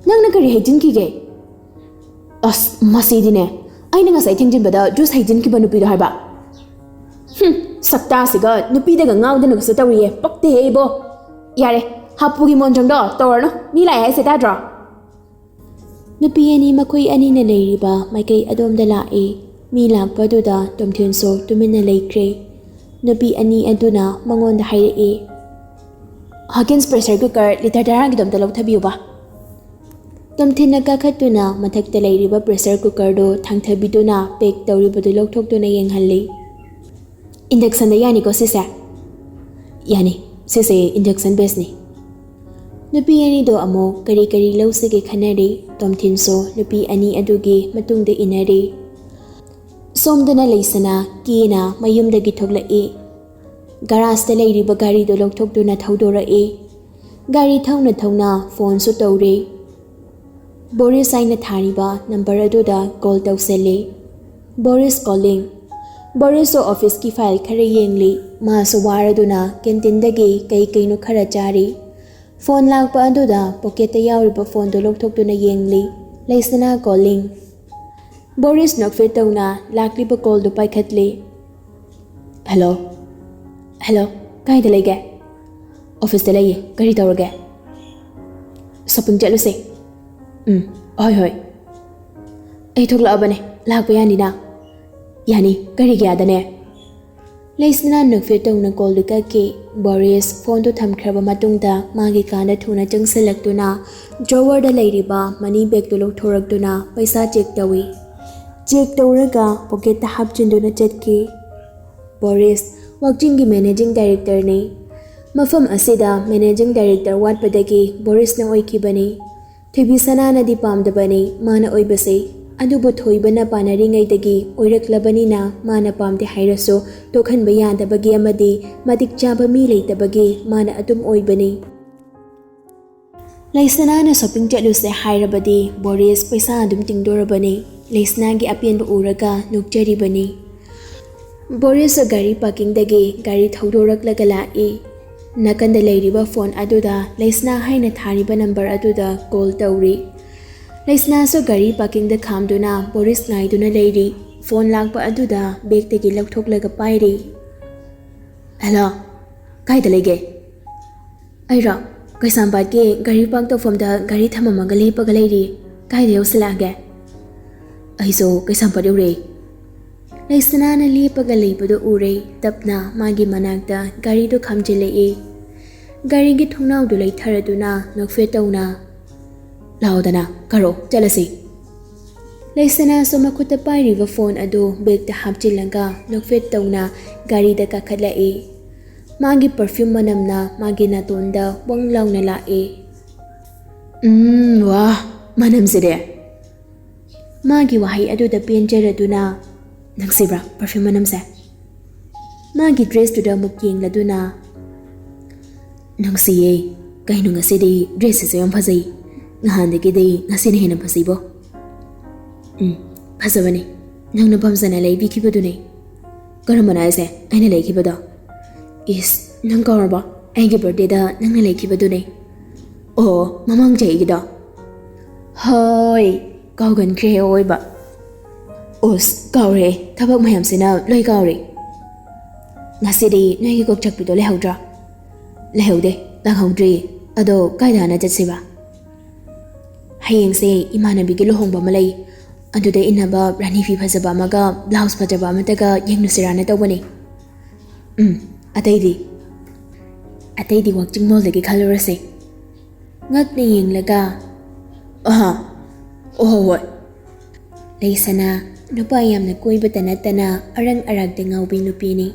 "ꯅꯪꯅ ꯀꯔꯤ ꯍꯩꯖꯤꯟꯈꯤꯒꯦ?" "ꯑꯁ, ꯃꯁꯤꯗꯤꯅꯦ, ꯑꯩꯅ ꯉꯁꯥꯏ ꯊꯦꯡꯖꯤꯟꯕꯗ ꯖꯨꯁ ꯍꯩꯖꯤꯟꯈꯤꯕ ꯅꯨꯄꯤꯗꯣ ꯍꯥꯏꯕ꯫" "ꯍꯨꯝ, ꯁꯛꯇꯥꯁꯤꯒ ꯅꯨꯄꯤꯗꯒ ꯉꯥꯎꯗꯅꯒꯁꯨ ꯇꯧꯔꯤꯌꯦ, ꯄꯛꯇꯦꯍꯦ ꯏꯕꯣ꯫" "ꯌꯥꯔꯦ, ꯍꯥꯄꯨꯒꯤ ꯃꯣꯟꯗ꯭ꯔꯪꯗꯣ ꯇꯧꯔꯅꯨ, ꯃꯤ ꯂꯥꯛꯑꯦ ꯍꯥꯏꯁꯦ ꯇꯥꯗ꯭ꯔꯣ?" ꯅꯨꯄꯤ ꯑꯅꯤ ꯃꯈꯣꯏ ꯑꯅꯤꯅ ꯂꯩꯔꯤꯕ ꯃꯥꯏꯀꯩ ꯑꯗꯣꯝꯗ ꯂꯥꯛꯏ꯫ ꯃꯤ ꯂꯥꯛꯄꯗꯨꯗ ꯇꯣꯝꯊꯤꯟꯁꯨ ꯇꯨꯃꯤꯟꯅ ꯂꯩꯈ꯭ꯔꯦ꯫ ꯅꯨꯄꯤ ꯑꯅꯤ ꯑꯗꯨꯅ ꯃꯉꯣꯟꯗ ꯍꯥꯏꯔꯛꯏ, "ꯍꯥꯀꯤꯟꯁ ꯄ꯭ꯔꯦꯁꯔ ꯀꯨꯀꯔ ꯂꯤꯇꯔ ꯇꯔꯥꯒꯤꯗꯣ ꯑꯝꯇ ꯂꯧꯊꯕꯤꯌꯨꯕ꯫" ꯇꯣꯝꯊꯤꯟꯅ ꯀꯥꯈꯠꯇꯨꯅ ꯃꯊꯛꯇ ꯂꯩꯔꯤꯕ ꯄ꯭ꯔꯦꯁꯔ ꯀꯨꯀꯔꯗꯨ ꯊꯥꯡꯊꯕꯤꯗꯨꯅ ꯄꯦꯛ ꯇꯧꯔꯤꯕꯗꯨ ꯂꯧꯊꯣꯛꯇꯨꯅ ꯌꯦꯡꯍꯜꯂꯤ꯫ "ꯏꯟꯗꯛꯁꯟꯗ ꯌꯥꯅꯤꯀꯣ ꯁꯤꯁꯦ?" "ꯌꯥꯅꯤ, ꯁꯤꯁꯦ ꯏꯟꯗꯛꯁꯟ ꯕꯦꯁꯅꯤ꯫" ꯅꯨꯄꯤ ꯑꯅꯤꯗꯣ ꯑꯃꯨꯛ ꯀꯔꯤ ꯀꯔꯤ ꯂꯧꯁꯤꯒꯦ ꯈꯟꯅꯔꯤ꯫ ꯇꯣꯝꯊꯤꯟꯁꯨ ꯅꯨꯄꯤ ꯑꯅꯤ ꯑꯗꯨꯒꯤ ꯃꯇꯨꯡꯗ ꯏꯟꯅꯔꯤ꯫ ꯁꯣꯝꯗꯅ ꯂꯩꯁꯅꯥ ꯀꯦꯅ ꯃꯌꯨꯝꯗꯒꯤ ꯊꯣꯛꯂꯛꯏ꯫ ꯒꯔꯥꯖꯇ ꯂꯩꯔꯤꯕ ꯒꯥꯔꯤꯗꯨ ꯂꯧꯊꯣꯛꯇꯨꯅ ꯊꯧꯗꯣꯔꯛꯏ꯫ ꯒꯥꯔꯤ ꯊꯧꯅ ꯊꯧꯅ ꯐꯣꯟꯁꯨ ꯇꯧꯔꯦ꯫ ꯕꯣꯔꯤꯁ ꯍꯥꯏꯅ ꯊꯥꯔꯤꯕ ꯅꯝꯕꯔ ꯑꯗꯨꯗ ꯀꯣꯜ ꯇꯧꯁꯜꯂꯤ꯫ "ꯕꯣꯔꯤꯁ ꯀꯣꯂꯤꯡ꯫" ꯕꯣꯔꯤꯁꯁꯨ ꯑꯣꯐꯤꯁꯀꯤ ꯐꯥꯏꯜ ꯈꯔ ꯌꯦꯡꯂꯤ꯫ ꯃꯥꯁꯨ ꯋꯥꯔꯗꯨꯅ ꯀꯦꯟꯇꯤꯟꯗꯒꯤ ꯀꯩ ꯀꯩꯅꯣ ꯈꯔ ꯆꯥꯔꯤ꯫ ꯐꯣꯟ ꯂꯥꯛꯄ ꯑꯗꯨꯗ ꯄꯣꯀꯦꯠꯇ ꯌꯥꯎꯔꯤꯕ ꯐꯣꯟꯗꯨ ꯂꯧꯊꯣꯛꯇꯨꯅ ꯌꯦꯡꯂꯤ꯫ "ꯂꯩꯁꯅꯥ ꯀꯣꯂꯤꯡ꯫" ꯕꯣꯔꯤꯁ ꯅꯣꯛꯐꯦꯠ ꯇꯧꯅ ꯂꯥꯛꯂꯤꯕ ꯀꯣꯜꯗꯨ ꯄꯥꯏꯈꯠꯂꯤ꯫ "ꯍꯜꯂꯣ꯫" "ꯍꯜꯂꯣ, ꯀꯥꯏꯗ ꯂꯩꯒꯦ?" "ꯑꯣꯐꯤꯁꯇ ꯂꯩꯌꯦ, ꯀꯔꯤ ꯇꯧꯔꯒꯦ?" "ꯁꯣꯄꯤꯡ ꯆꯠꯂꯨꯁꯦ꯫" "ꯎꯝ, ꯍꯣꯏ ꯍꯣꯏ꯫ ꯑꯩ ꯊꯣꯛꯂꯛꯑꯕꯅꯦ, ꯂꯥꯛꯄ ꯌꯥꯅꯤꯅ?" "ꯌꯥꯅꯤ, ꯀꯔꯤꯒꯤ ꯌꯥꯗꯅꯦ?" ꯂꯩꯁꯅꯥ ꯅꯣꯛꯐꯦꯠ ꯇꯧꯅ ꯀꯣꯜꯗꯨ ꯀꯛꯈꯤ꯫ ꯕꯣꯔꯤꯁ ꯐꯣꯟꯗꯨ ꯊꯝꯈ꯭ꯔꯕ ꯃꯇꯨꯡꯗ ꯃꯥꯒꯤ ꯀꯥꯗ ꯊꯨꯅ ꯆꯪꯁꯤꯜꯂꯛꯇꯨꯅ ꯗ꯭ꯔꯣꯋꯔꯗ ꯂꯩꯔꯤꯕ ꯃꯅꯤ ꯕꯦꯒꯇꯨ ꯂꯧꯊꯣꯔꯛꯇꯨꯅ ꯄꯩꯁꯥ ꯆꯦꯛ ꯇꯧꯏ꯫ ꯆꯦꯛ ꯇꯧꯔꯒ ꯄꯣꯀꯦꯠꯇ ꯍꯥꯞꯆꯤꯟꯗꯨꯅ ꯆꯠꯈꯤ꯫ ꯕꯣꯔꯤꯁ ꯋꯥꯛꯆꯤꯡꯒꯤ ꯃꯦꯅꯦꯖꯤꯡ ꯗꯥꯏꯔꯦꯛꯇꯔꯅꯤ꯫ ꯃꯐꯝ ꯑꯁꯤꯗ ꯃꯦꯅꯦꯖꯤꯡ ꯗꯥꯏꯔꯦꯛꯇꯔ ꯋꯥꯠꯄꯗꯒꯤ ꯕꯣꯔꯤꯁꯅ ꯑꯣꯏꯈꯤꯕꯅꯤ꯫ ꯊꯣꯏꯕꯤꯁꯅꯥꯅꯗꯤ ꯄꯥꯝꯗꯕꯅꯤ ꯃꯥꯅ ꯑꯣꯏꯕꯁꯦ, ꯑꯗꯨꯕꯨ ꯊꯣꯏꯕꯅ ꯄꯥꯅꯔꯤꯉꯩꯗꯒꯤ ꯑꯣꯏꯔꯛꯂꯕꯅꯤꯅ ꯃꯥꯅ ꯄꯥꯝꯗꯦ ꯍꯥꯏꯔꯁꯨ ꯇꯣꯛꯍꯟꯕ ꯌꯥꯗꯕꯒꯤ ꯑꯃꯗꯤ ꯃꯇꯤꯛ ꯆꯥꯕ ꯃꯤ ꯂꯩꯇꯕꯒꯤ ꯃꯥꯅ ꯑꯗꯨꯝ ꯑꯣꯏꯕꯅꯤ꯫ ꯂꯩꯁꯅꯥꯅ ꯁꯣꯄꯤꯡ ꯆꯠꯂꯨꯁꯦ ꯍꯥꯏꯔꯕꯗꯤ ꯕꯣꯔꯤꯁ ꯄꯩꯁꯥ ꯑꯗꯨꯝ ꯇꯤꯡꯗꯣꯔꯕꯅꯤ꯫ ꯂꯩꯁꯅꯥꯒꯤ ꯑꯄꯦꯟꯕ ꯎꯔꯒ ꯅꯣꯛꯆꯔꯤꯕꯅꯤ꯫ ꯕꯣꯔꯤꯁ ꯒꯥꯔꯤ ꯄꯥꯔꯀꯤꯡꯗꯒꯤ ꯒꯥꯔꯤ ꯊꯧꯗꯣꯔꯛꯂꯒ ꯂꯥꯛꯏ꯫ ꯅꯥꯀꯟꯗ ꯂꯩꯔꯤꯕ ꯐꯣꯟ ꯑꯗꯨꯗ ꯂꯩꯁꯅꯥ ꯍꯥꯏꯅ ꯊꯥꯔꯤꯕ ꯅꯝꯕꯔ ꯑꯗꯨꯗ ꯀꯣꯜ ꯇꯧꯔꯤ꯫ ꯂꯩꯁꯅꯥꯁꯨ ꯒꯥꯔꯤ ꯄꯥꯔꯀꯤꯡꯗ ꯈꯥꯝꯗꯨꯅ ꯕꯣꯔꯤꯁ ꯉꯥꯏꯗꯨꯅ ꯂꯩꯔꯤ꯫ ꯐꯣꯟ ꯂꯥꯛꯄ ꯑꯗꯨꯗ ꯕꯦꯒꯇꯒꯤ ꯂꯧꯊꯣꯛꯂꯒ ꯄꯥꯏꯔꯤ꯫ "ꯍꯜꯂꯣ, ꯀꯥꯏꯗ ꯂꯩꯒꯦ?" "ꯑꯩꯔꯣ? ꯀꯩꯁꯥꯝꯄꯥꯠꯀꯤ ꯒꯥꯔꯤ ꯄꯥꯔꯛ ꯇꯧꯐꯝꯗ ꯒꯥꯔꯤ ꯊꯝꯃꯝꯃꯒ ꯂꯦꯞꯄꯒ ꯂꯩꯔꯤ꯫ ꯀꯥꯏꯗ ꯌꯧꯁꯤꯜꯂꯛꯑꯒꯦ?" "ꯑꯩꯁꯨ ꯀꯩꯁꯥꯝꯄꯥꯠ ꯌꯧꯔꯛꯑꯦ꯫ ꯂꯩꯁꯅꯥꯅ ꯂꯦꯞꯄꯒ ꯂꯩꯕꯗꯨ ꯎꯔꯦ꯫ ꯇꯞꯅ ꯃꯥꯒꯤ ꯃꯅꯥꯛꯇ ꯒꯥꯔꯤꯗꯨ ꯈꯥꯝꯖꯤꯜꯂꯛꯏ꯫ ꯒꯥꯔꯤꯒꯤ ꯊꯣꯡꯅꯥꯎꯗꯨ ꯂꯩꯊꯔꯗꯨꯅ ꯅꯣꯛꯐꯦꯠ ꯇꯧꯅ, "ꯂꯥꯎꯗꯅ, ꯀꯥꯔꯛꯑꯣ, ꯆꯠꯂꯁꯤ꯫" ꯂꯩꯁꯅꯥꯁꯨ ꯃꯈꯨꯠꯇ ꯄꯥꯏꯔꯤꯕ ꯐꯣꯟ ꯑꯗꯨ ꯕꯦꯒꯇ ꯍꯥꯞꯆꯤꯜꯂꯒ ꯅꯣꯛꯐꯦꯠ ꯇꯧꯅ ꯒꯥꯔꯤꯗ ꯀꯥꯈꯠꯂꯛꯏ꯫ ꯃꯥꯒꯤ ꯄꯔꯐ꯭ꯌꯨꯝ ꯃꯅꯝꯅ ꯃꯥꯒꯤ ꯅꯥꯇꯣꯟꯗ ꯋꯪ ꯂꯥꯎꯅ ꯂꯥꯛꯏ꯫ "ꯎꯝ, ꯋꯥ, ꯃꯅꯝꯁꯤꯗꯤ!" ꯃꯥꯒꯤ ꯋꯥꯍꯩ ꯑꯗꯨꯗ ꯄꯦꯟꯖꯔꯗꯨꯅ, "ꯅꯨꯡꯁꯤꯕ꯭ꯔꯥ ꯄꯔꯐ꯭ꯌꯨꯝ ꯃꯅꯝꯁꯦ?" ꯃꯥꯒꯤ ꯗ꯭ꯔꯦꯁꯇꯨꯗ ꯑꯃꯨꯛ ꯌꯦꯡꯂꯗꯨꯅ, "ꯅꯨꯡꯁꯤꯌꯦ꯫ ꯀꯩꯅꯣ, ꯉꯁꯤꯗꯤ ꯗ꯭ꯔꯦꯁꯁꯤꯁꯨ ꯌꯥꯝ ꯐꯖꯩ꯫ ꯅꯍꯥꯟꯗꯒꯤꯗꯤ ꯉꯁꯤꯅ ꯍꯦꯟꯅ ꯐꯖꯩꯕꯣ꯫" "ꯎꯝ, ꯐꯖꯕꯅꯦ꯫ ꯅꯪꯅ ꯄꯥꯝꯖꯅ ꯂꯩꯕꯤꯈꯤꯕꯗꯨꯅꯦ꯫" "ꯀꯔꯝꯕꯅꯣ ꯍꯥꯏꯁꯦ, ꯑꯩꯅ ꯂꯩꯈꯤꯕꯗꯣ?" "ꯏꯁ, ꯅꯪ ꯀꯥꯎꯔꯕꯣ? ꯑꯩꯒꯤ ꯕꯥꯔꯗꯦꯗ ꯅꯪꯅ ꯂꯩꯈꯤꯕꯗꯨꯅꯦ꯫" "ꯑꯣ, ꯃꯃꯥꯡ ꯆꯍꯤꯒꯤꯗꯣ?" "ꯍꯣꯏ, ꯀꯥꯎꯒꯟꯈ꯭ꯔꯦ ꯑꯑꯣꯏꯕ꯫ ꯑꯣꯁ, ꯀꯥꯎꯔꯦ, ꯊꯕꯛ ꯃꯌꯥꯝꯁꯤꯅ ꯂꯣꯏ ꯀꯥꯎꯔꯦ꯫ ꯉꯁꯤꯗꯤ ꯅꯣꯏꯒꯤ ꯀꯣꯛ ꯆꯥꯛꯄꯤꯗꯣ ꯂꯩꯍꯧꯗ꯭ꯔꯥ?" "ꯂꯩꯍꯧꯗꯦ, ꯂꯥꯛꯍꯧꯗ꯭ꯔꯤ꯫ ꯑꯗꯣ ꯀꯥꯏꯗ ꯍꯥꯟꯅ ꯆꯠꯁꯤꯕ?" "ꯍꯌꯦꯡꯁꯦ ꯏꯃꯥꯟꯅꯕꯤꯒꯤ ꯂꯨꯍꯣꯡꯕ ꯑꯃ ꯂꯩ꯫ ꯑꯗꯨꯗ ꯏꯟꯅꯕ ꯔꯥꯅꯤ ꯐꯤ ꯐꯖꯕ ꯑꯃꯒ ꯕ꯭ꯂꯥꯎꯁ ꯐꯖꯕ ꯑꯃꯇꯒ ꯌꯦꯡꯉꯨꯁꯤꯔꯥꯅ ꯇꯧꯕꯅꯦ꯫ ꯎꯝ, ꯑꯇꯩꯗꯤ?" "ꯑꯇꯩꯗꯤ ꯋꯥꯛꯆꯤꯡ ꯃꯣꯜꯗꯒꯤ ꯈꯜꯂꯨꯔꯁꯦ꯫" ꯉꯛꯅ ꯌꯦꯡꯂꯒ, "ꯑꯍꯥ, ꯑꯣ, ꯍꯣꯏ, ꯍꯣꯏ꯫" ꯂꯩꯁꯅꯥ ꯅꯨꯄꯥ ꯌꯥꯝꯅ ꯀꯣꯏꯕꯇ ꯅꯠꯇꯅ ꯑꯔꯪ ꯑꯔꯥꯛꯇ ꯉꯥꯎꯕꯤ ꯅꯨꯄꯤꯅꯤ꯫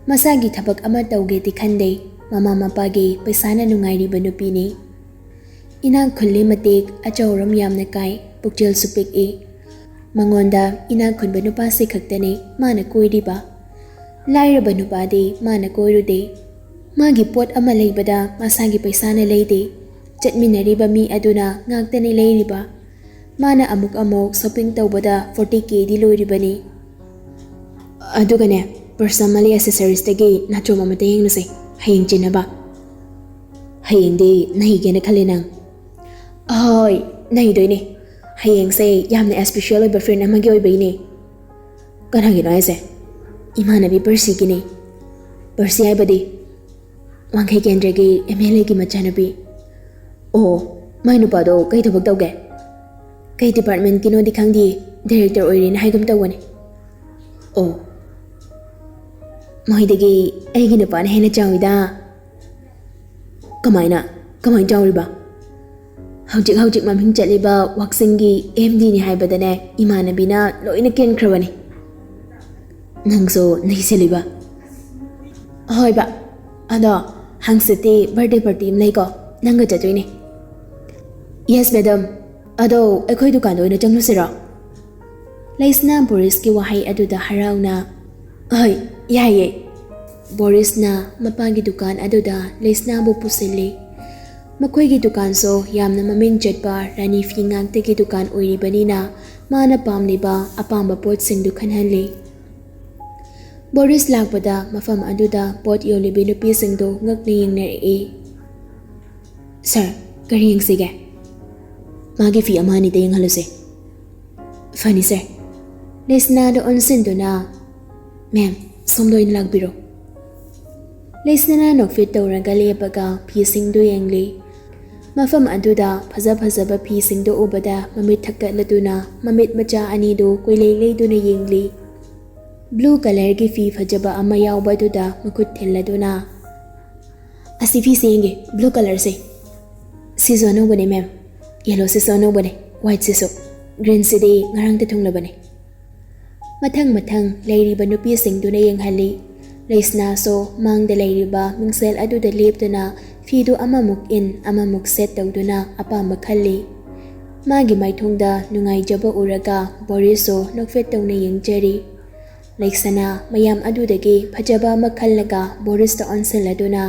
ꯃꯁꯥꯒꯤ ꯊꯕꯛ ꯑꯃ ꯇꯧꯒꯦꯗꯤ ꯈꯟꯗꯦ꯫ ꯃꯃꯥ ꯃꯄꯥꯒꯤ ꯄꯩꯁꯥꯅ ꯅꯨꯡꯉꯥꯏꯔꯤꯕ ꯅꯨꯄꯤꯅꯤ꯫ ꯏꯅꯥꯛ ꯈꯨꯜꯂꯤ ꯃꯇꯤꯛ, ꯑꯆꯧꯔꯣꯝ ꯌꯥꯝꯅ ꯀꯥꯏ, ꯄꯨꯛꯆꯦꯜꯁꯨ ꯄꯤꯛꯏ꯫ ꯃꯉꯣꯟꯗ ꯏꯅꯥꯛ ꯈꯨꯟꯕ ꯅꯨꯄꯥꯁꯤ ꯈꯛꯇꯅꯤ ꯃꯥꯅ ꯀꯣꯏꯔꯤꯕ꯫ ꯂꯥꯏꯔꯕ ꯅꯨꯄꯥꯗꯤ ꯃꯥꯅ ꯀꯣꯏꯔꯨꯗꯦ꯫ ꯃꯥꯒꯤ ꯄꯣꯠ ꯑꯃ ꯂꯩꯕꯗ ꯃꯁꯥꯒꯤ ꯄꯩꯁꯥꯅ ꯂꯩꯗꯦ꯫ ꯆꯠꯃꯤꯟꯅꯔꯤꯕ ꯃꯤ ꯑꯗꯨꯅ ꯉꯥꯛꯇꯅꯤ ꯂꯩꯔꯤꯕ꯫ ꯃꯥꯅ ꯑꯃꯨꯛ ꯑꯃꯨꯛ ꯁꯣꯄꯤꯡ ꯇꯧꯕꯗ ꯐꯣꯔꯇꯤ ꯀꯦꯗꯤ ꯂꯣꯏꯔꯤꯕꯅꯤ꯫ "ꯑꯗꯨꯒꯅꯦ, ꯄꯔꯁ ꯑꯃ ꯂꯩ, ꯑꯦꯁꯦꯁꯔꯤꯁꯇꯒꯤ ꯅꯥꯆꯣꯝ ꯑꯃꯇ ꯌꯦꯡꯉꯨꯁꯦ, ꯍꯌꯦꯡ ꯆꯦꯟꯅꯕ꯫" "ꯍꯌꯦꯡꯗꯤ ꯅꯩꯒꯦꯅ ꯈꯜꯂꯦ ꯅꯪ꯫" "ꯑꯍꯣꯏ, ꯅꯩꯗꯣꯏꯅꯦ꯫ ꯍꯌꯦꯡꯁꯦ ꯌꯥꯝꯅ ꯏꯁꯄꯤꯁꯦꯜ ꯑꯣꯏꯕ ꯐ꯭ꯔꯦꯟ ꯑꯃꯒꯤ ꯑꯣꯏꯕꯩꯅꯦ꯫" "ꯀꯅꯥꯒꯤꯅꯣ ꯍꯥꯏꯁꯦ?" "ꯏꯃꯥꯟꯅꯕꯤ ꯄꯔꯁꯤꯒꯤꯅꯦ꯫" "ꯄꯔꯁꯤ ꯍꯥꯏꯕꯗꯤ?" "ꯋꯥꯡꯈꯩ ꯀꯦꯟꯗ꯭ꯔꯒꯤ ꯑꯦꯝ ꯑꯦꯜ ꯑꯦꯒꯤ ꯃꯆꯥꯅꯨꯄꯤ꯫" "ꯑꯣ, ꯃꯥꯏ ꯅꯨꯄꯥꯗꯣ ꯀꯩ ꯊꯕꯛ ꯇꯧꯒꯦ?" "ꯀꯩ ꯗꯤꯄꯥꯔꯠꯃꯦꯟꯠꯀꯤꯅꯣꯗꯤ ꯈꯪꯗꯤꯌꯦ, ꯗꯥꯏꯔꯦꯛꯇꯔ ꯑꯣꯏꯔꯦꯅ ꯍꯥꯏꯒꯨꯝ ꯇꯧꯕꯅꯦ꯫" ꯑꯣ, ꯃꯣꯏꯗꯒꯤ ꯑꯩꯒꯤ ꯅꯨꯄꯥꯅ ꯍꯦꯟꯅ ꯆꯥꯎꯏꯗ꯫ ꯀꯃꯥꯏꯅ? ꯀꯃꯥꯏꯅ ꯆꯥꯎꯔꯤꯕ? ꯍꯧꯖꯤꯛ ꯍꯧꯖꯤꯛ ꯃꯃꯤꯡ ꯆꯠꯂꯤꯕ ꯋꯥꯛꯁꯤꯡꯒꯤ ꯑꯦꯝ ꯗꯤꯅꯤ ꯍꯥꯏꯕꯗꯅꯦ, ꯏꯃꯥꯟꯅꯕꯤꯅ ꯂꯣꯏꯅ ꯀꯦꯟꯈ꯭ꯔꯕꯅꯤ꯫ ꯅꯪꯁꯨ ꯅꯩꯁꯤꯜꯂꯤꯕ? ꯍꯣꯏ ꯕꯥ, ꯑꯗꯣ ꯍꯪꯆꯤꯠꯇꯤ ꯕꯥꯔꯗꯦ ꯄꯥꯔꯇꯤ ꯑꯃ ꯂꯩꯀꯣ, ꯅꯪꯒ ꯆꯠꯇꯣꯏꯅꯦ꯫ ꯌꯦꯁ ꯃꯦꯗꯝ, ꯑꯗꯣ ꯑꯩꯈꯣꯏ ꯗꯨꯀꯥꯟꯗ ꯑꯣꯏꯅ ꯆꯪꯂꯨꯁꯤꯔꯣ? ꯂꯩꯁꯅꯥ ꯕꯣꯔꯤꯁꯀꯤ ꯋꯥꯍꯩ ꯑꯗꯨꯗ ꯍꯔꯥꯎꯅ, "ꯍꯣꯏ, ꯌꯥꯏꯌꯦ꯫" ꯕꯣꯔꯤꯁꯅ ꯃꯄꯥꯒꯤ ꯗꯨꯀꯥꯟ ꯑꯗꯨꯗ ꯂꯩꯁꯅꯥꯕꯨ ꯄꯨꯁꯤꯜꯂꯤ꯫ ꯃꯈꯣꯏꯒꯤ ꯗꯨꯀꯥꯟꯁꯨ ꯌꯥꯝꯅ ꯃꯃꯤꯡ ꯆꯠꯄ ꯔꯥꯅꯤ ꯐꯤ ꯉꯥꯛꯇꯒꯤ ꯗꯨꯀꯥꯟ ꯑꯣꯏꯔꯤꯕꯅꯤꯅ ꯃꯥꯅ ꯄꯥꯝꯂꯤꯕ ꯑꯄꯥꯝꯕ ꯄꯣꯠꯁꯤꯡꯗꯨ ꯈꯟꯍꯜꯂꯤ꯫ ꯕꯣꯔꯤꯁ ꯂꯥꯛꯄꯗ ꯃꯐꯝ ꯑꯗꯨꯗ ꯄꯣꯠ ꯌꯣꯜꯂꯤꯕꯤ ꯅꯨꯄꯤꯁꯤꯡꯗꯨ ꯉꯛꯅ ꯌꯦꯡꯅꯔꯛꯏ꯫ "ꯁꯥꯔ, ꯀꯔꯤ ꯌꯦꯡꯁꯤꯒꯦ?" "ꯃꯥꯒꯤ ꯐꯤ ꯑꯃ ꯑꯅꯤꯗ ꯌꯦꯡꯍꯜꯂꯨꯁꯦ꯫" "ꯐꯅꯤ ꯁꯥꯔ꯫" ꯂꯩꯁꯅꯥꯗ ꯑꯣꯟꯁꯤꯟꯗꯨꯅ, "ꯃꯦꯝ, ꯁꯣꯝꯗ ꯑꯣꯏꯅ ꯂꯥꯛꯄꯤꯔꯣ꯫" ꯂꯩꯁꯅꯥꯅ ꯅꯣꯛꯐꯦꯠ ꯇꯧꯔꯒ ꯂꯦꯞꯄꯒ ꯐꯤꯁꯤꯡꯗꯨ ꯌꯦꯡꯂꯤ꯫ ꯃꯐꯝ ꯑꯗꯨꯗ ꯐꯖ ꯐꯖꯕ ꯐꯤꯁꯤꯡꯗꯨ ꯎꯕꯗ ꯃꯃꯤꯠ ꯊꯛꯀꯠꯂꯗꯨꯅ ꯃꯃꯤꯠ ꯃꯆꯥ ꯑꯅꯤꯗꯨ ꯀꯣꯏꯂꯩ ꯂꯩꯗꯨꯅ ꯌꯦꯡꯂꯤ꯫ ꯕ꯭ꯂꯨ ꯀꯂꯔꯒꯤ ꯐꯤ ꯐꯖꯕ ꯑꯃ ꯌꯥꯎꯕ ꯑꯗꯨꯗ ꯃꯈꯨꯠ ꯊꯤꯜꯂꯗꯨꯅ, "ꯑꯁꯤ ꯐꯤꯁꯦ ꯌꯦꯡꯒꯦ, ꯕ꯭ꯂꯨ ꯀꯂꯔꯁꯦ꯫" "ꯁꯤꯁꯨ ꯑꯅꯧꯕꯅꯦ ꯃꯦꯝ, ꯌꯦꯂꯣꯁꯤꯁꯨ ꯑꯅꯧꯕꯅꯦ, ꯋꯥꯏꯠꯁꯤꯁꯨ, ꯒ꯭ꯔꯤꯟꯁꯤꯗꯤ ꯉꯔꯥꯡꯇ ꯊꯨꯡꯂꯕꯅꯦ꯫" ꯃꯊꯪ ꯃꯊꯪ ꯂꯩꯔꯤꯕ ꯅꯨꯄꯤꯁꯤꯡꯗꯨꯅ ꯌꯦꯡꯍꯜꯂꯤ꯫ ꯂꯩꯁꯅꯥꯁꯨ ꯃꯥꯡꯗ ꯂꯩꯔꯤꯕ ꯃꯤꯡꯁꯦꯜ ꯑꯗꯨꯗ ꯂꯦꯞꯇꯨꯅ ꯐꯤꯗꯨ ꯑꯃꯃꯨꯛ ꯏꯟ, ꯑꯃꯃꯨꯛ ꯁꯦꯠ ꯇꯧꯗꯨꯅ ꯑꯄꯥꯝꯕ ꯈꯜꯂꯤ꯫ ꯃꯥꯒꯤ ꯃꯥꯏꯊꯣꯡꯗ ꯅꯨꯡꯉꯥꯏꯖꯕ ꯎꯔꯒ ꯕꯣꯔꯤꯁꯁꯨ ꯅꯣꯛꯐꯦꯠ ꯇꯧꯅ ꯌꯦꯡꯖꯔꯤ꯫ ꯂꯩꯁꯅꯥ ꯃꯌꯥꯝ ꯑꯗꯨꯗꯒꯤ ꯐꯖꯕ ꯑꯃ ꯈꯜꯂꯒ ꯕꯣꯔꯤꯁꯇ ꯑꯣꯟꯁꯤꯜꯂꯗꯨꯅ,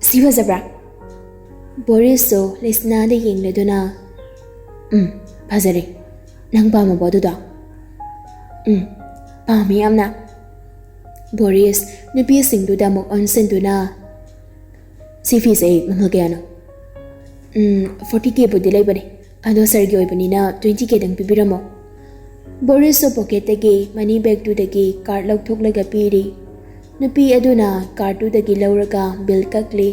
"ꯁꯤ ꯐꯖꯕ꯭ꯔꯥ?" ꯕꯣꯔꯤꯁꯁꯨ ꯂꯩꯁꯅꯥꯗ ꯌꯦꯡꯂꯗꯨꯅ, "ꯎꯝ, ꯐꯖꯔꯦ꯫ ꯅꯪ ꯄꯥꯝꯃꯕꯣ ꯑꯗꯨꯗꯣ?" "ꯎꯝ, ꯄꯥꯝꯃꯤ ꯌꯥꯝꯅ꯫" ꯕꯣꯔꯤꯁ ꯅꯨꯄꯤꯁꯤꯡꯗꯨꯗ ꯑꯃꯨꯛ ꯑꯣꯟꯁꯤꯟꯗꯨꯅ, "ꯁꯤ ꯐꯤꯁꯦ ꯃꯃꯜ ꯀꯌꯥꯅꯣ?" "ꯎꯝ, ꯐꯣꯔꯇꯤ ꯀꯦꯕꯨꯗꯤ ꯂꯩꯕꯅꯦ, ꯑꯗꯣ ꯁꯥꯔꯒꯤ ꯑꯣꯏꯕꯅꯤꯅ ꯇ꯭ꯋꯦꯟꯇꯤ ꯀꯦꯗꯪ ꯄꯤꯕꯤꯔꯝꯃꯣ꯫" ꯕꯣꯔꯤꯁꯁꯨ ꯄꯣꯀꯦꯠꯇꯒꯤ ꯃꯅꯤ ꯕꯦꯒꯇꯨꯗꯒꯤ ꯀꯥꯔꯗ ꯂꯧꯊꯣꯛꯂꯒ ꯄꯤꯔꯤ꯫ ꯅꯨꯄꯤ ꯑꯗꯨꯅ ꯀꯥꯔꯗꯇꯨꯗꯒꯤ ꯂꯧꯔꯒ ꯕꯤꯜ ꯀꯛꯂꯤ꯫